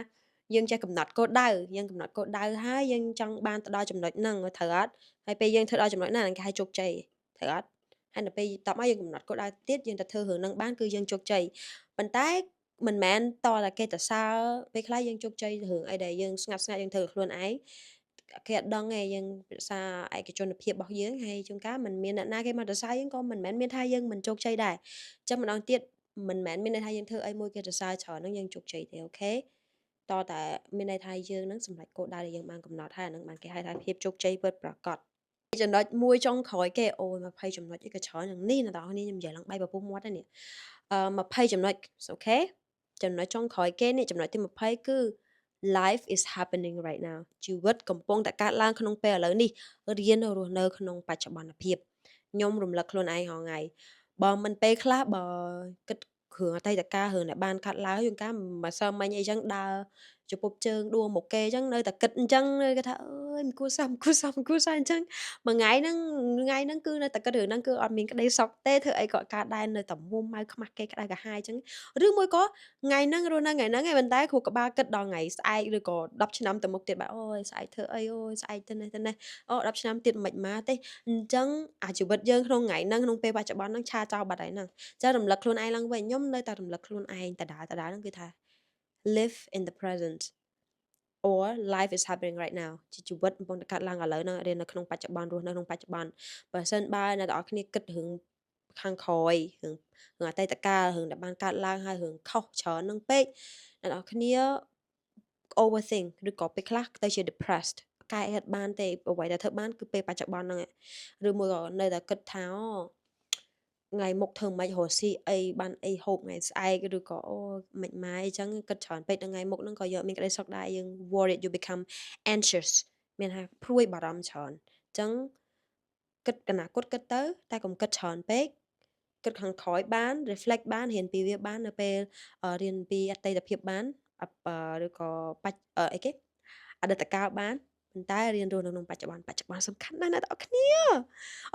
យើងចេះកំណត់គោលដៅយើងកំណត់គោលដៅហើយយើងចង់បានទៅដល់ចំណុចហ្នឹងត្រូវអត់ហើយពេលយើងធ្វើដល់ចំណុចហ្នឹងគេហៅជោគជ័យត្រូវអត់ហើយដល់ពេលតបមកយើងកំណត់គោលដៅទៀតយើងទៅធ្វើរឿងហ្នឹងបានគឺយើងជោគជ័យប៉ុន្តែមិនមែនតតែគេទៅសើពេលខ្លះយើងជោគជ័យរឿងអីដែលយើងស្ងាត់ស្ងាត់យើងធ្វើខ្លួនឯងគេអត់ដឹងទេយើងរក្សាឯកជនភាពរបស់យើងហើយជួនកាលមិនមានអ្នកណាគេមកសរសើរយើងក៏មិនមែនមានថាយើងមិនជោគជ័យដែរអញ្ចឹងម្ដងទៀតមិនមែនមានន័យថាយើងធ្វើអីមួយគេសរសើរច្រើនហ្នឹងយើងជោគជ័យទេ okay តតែមានន័យថាយើងនឹងសម្រេចគោលដៅដែលយើងបានកំណត់ហើយអានឹងបានគេហៅថាភាពជោគជ័យពិតប្រាកដចំណុចមួយចុងក្រោយគេអូយ20ចំណុចអីក៏ច្រើនយ៉ាងនេះអ្នកនរគ្នាខ្ញុំនិយាយឡើងបែកពពុះមាត់ហើយនេះអឺ20ចំណុច okay ចំណុចចុងក្រោយគេនេះចំណុចទី20គឺ life is happening right now. ជីវិតកំពុងតែកើតឡើងក្នុងពេលឥឡូវនេះរៀនរស់នៅក្នុងបច្ចុប្បន្នភាពខ្ញុំរំលឹកខ្លួនឯងរាល់ថ្ងៃបើមិនពេលខ្លះបើគិតគ្រឿងអតីតកាលរឿងដែលបានកាត់ឡើងជួនកាលម្សិលមិញអីចឹងដើរជពប់ជើងដួលមកគេអញ្ចឹងនៅតែគិតអញ្ចឹងគេថាអើយមិនគួរសោះមិនគួរសោះមិនគួរសោះអញ្ចឹងមួយថ្ងៃហ្នឹងថ្ងៃហ្នឹងគឺនៅតែគិតរឿងហ្នឹងគឺអត់មានក្តីសុខទេធ្វើអីក៏កើតដែរនៅតែមួម៉ៅខ្មាស់គេក្តៅក្រហាយអញ្ចឹងឬមួយក៏ថ្ងៃហ្នឹងរស់នៅថ្ងៃហ្នឹងឯងប៉ុន្តែគ្រូក្បាលគិតដល់ថ្ងៃស្អែកឬក៏10ឆ្នាំទៅមុខទៀតបាទអូយស្អែកធ្វើអីអូយស្អែកទៅនេះទៅនេះអូ10ឆ្នាំទៀតមិនមកទេអញ្ចឹងអាជីវិតយើងក្នុងថ្ងៃហ្នឹងក្នុងពេលបច្ចុប្បន្នហ្នឹងឆាចោលបាត់ហើយហ្នឹងចឹងរំលឹកខ្លួនឯងឡើងវិញខ្ញុំនៅតែរំលឹកខ្លួនឯងដដែលដដែលហ្នឹងគឺថា live in the present. Or life is happening right now ជាជីវិតកំពុងតែកើតឡើងឥឡូវហ្នឹងរៀននៅក្នុងបច្ចុប្បន្នរស់នៅក្នុងបច្ចុប្បន្នបើសិនបើអ្នកទាំងអស់គ្នាគិតរឿងខាងក្រោយរឿងរឿងអតីតកាលរឿងដែលបានកើតឡើងហើយរឿងខុសច្រើនហ្នឹងពេកអ្នកទាំងអស់គ្នា overthink ឬក៏ពេលខ្លះទៅជា depressed កែអត់បានទេអ្វីដែលធ្វើបានគឺពេលបច្ចុប្បន្នហ្នឹងឬមួយក៏នៅតែគិតថាអូថ្ងៃមុខធ្វើម៉េចរកស៊ីអីបានអីហូបថ្ងៃស្អែកឬក៏អូមិនម៉ែអញ្ចឹងគិតច្រើនពេកដល់ថ្ងៃមុខហ្នឹងក៏យកមានក្តីសុខដែរយើង worried, you become anxious មានថាព្រួយបារម្ភច្រើនអញ្ចឹងគិតអនាគតគិតទៅតែកុំគិតច្រើនពេកគិតខាងក្រោយបាន reflect បានរៀនពីវាបាននៅពេលរៀនពីអតីតភាពបានឬក៏បច្ចអីគេអតីតកាលបានប៉ុន្តែរៀនរស់នៅក្នុងបច្ចុប្បន្នបច្ចុប្បន្នសំខាន់ណាស់អ្នកទាំងអស់គ្នា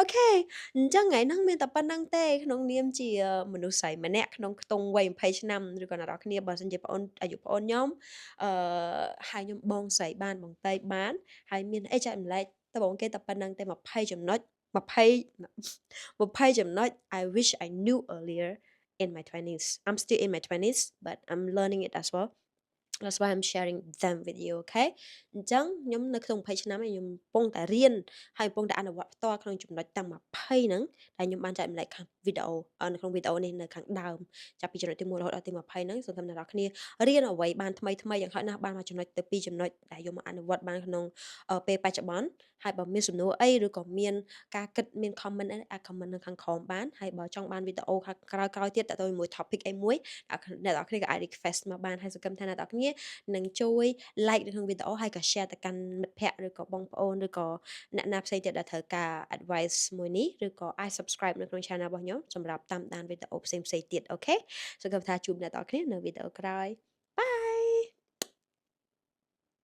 okay អញ្ចឹងថ្ងៃហ្នឹងមានតែប៉ុណ្្នឹងទេក្នុងនាមជាមនុស្សស្រីម្នាក់ក្នុងខ្ទង់វ័យ20ឆ្នាំឬក៏អ្នកទាំងអស់គ្នាបើសិនជាប្អូនអាយុប្អូនខ្ញុំអឺហើយខ្ញុំបងស្រីបានបងតៃបានហើយមានអីចែករំលែកតបងគេតែប៉ុណ្្នឹងទេ20ចំណុច20 20ចំណុច I wish I knew earlier in my 20s. I'm still in my 20s, but I'm learning it as well. That's why I'm sharing them with you, okay? អញ្ចឹងខ្ញុំនៅក្នុង20ឆ្នាំខ្ញុំកំពុងតែរៀនហើយកំពុងតែអនុវត្តផ្ទាល់ក្នុងចំណុចទាំង20ហ្នឹងដែលខ្ញុំបានចែករំលែកខាងវីដេអូនៅក្នុងវីដេអូនេះនៅខាងដើមចាប់ពីចំណុចទី1រហូតដល់ទី20ហ្នឹងសង្ឃឹមអ្នកទាំងអស់គ្នារៀនអ្វីបានថ្មីថ្មីយ៉ាងហោចណាស់បានមួយចំណុចទៅពីរចំណុចដែលយកមកអនុវត្តបានក្នុងពេលបច្ចុប្បន្នហើយបើមានសំណួរអីឬក៏មានការគិតមាន comment អីអាច comment នៅខាងក្រោមបានហើយបើចង់បានវីដេអូខាងក្រោយៗទៀតតទៅជាមួយ topic អីមួយអ្នកទាំងអស់គ្នាក៏អាច request មកបានហើយសង្ឃឹមថាអ្នកទាំងអស់គ្នានឹងជួយ like នៅក្នុងវីដេអូហើយក៏ share ទៅកាន់មិត្តភ័ក្តិឬក៏បងប្អូនឬក៏អ្នកណាផ្សេងទៀតដែលត្រូវការ advice មួយនេះឬក៏អាច subscribe នៅក្នុង channel របស់ខ្ញុំសម្រាប់តាមដានវីដេអូផ្សេងៗទៀត okay សង្ឃឹមថាជួបអ្នកទាំងអស់គ្នានៅវីដេអូក្រោយ។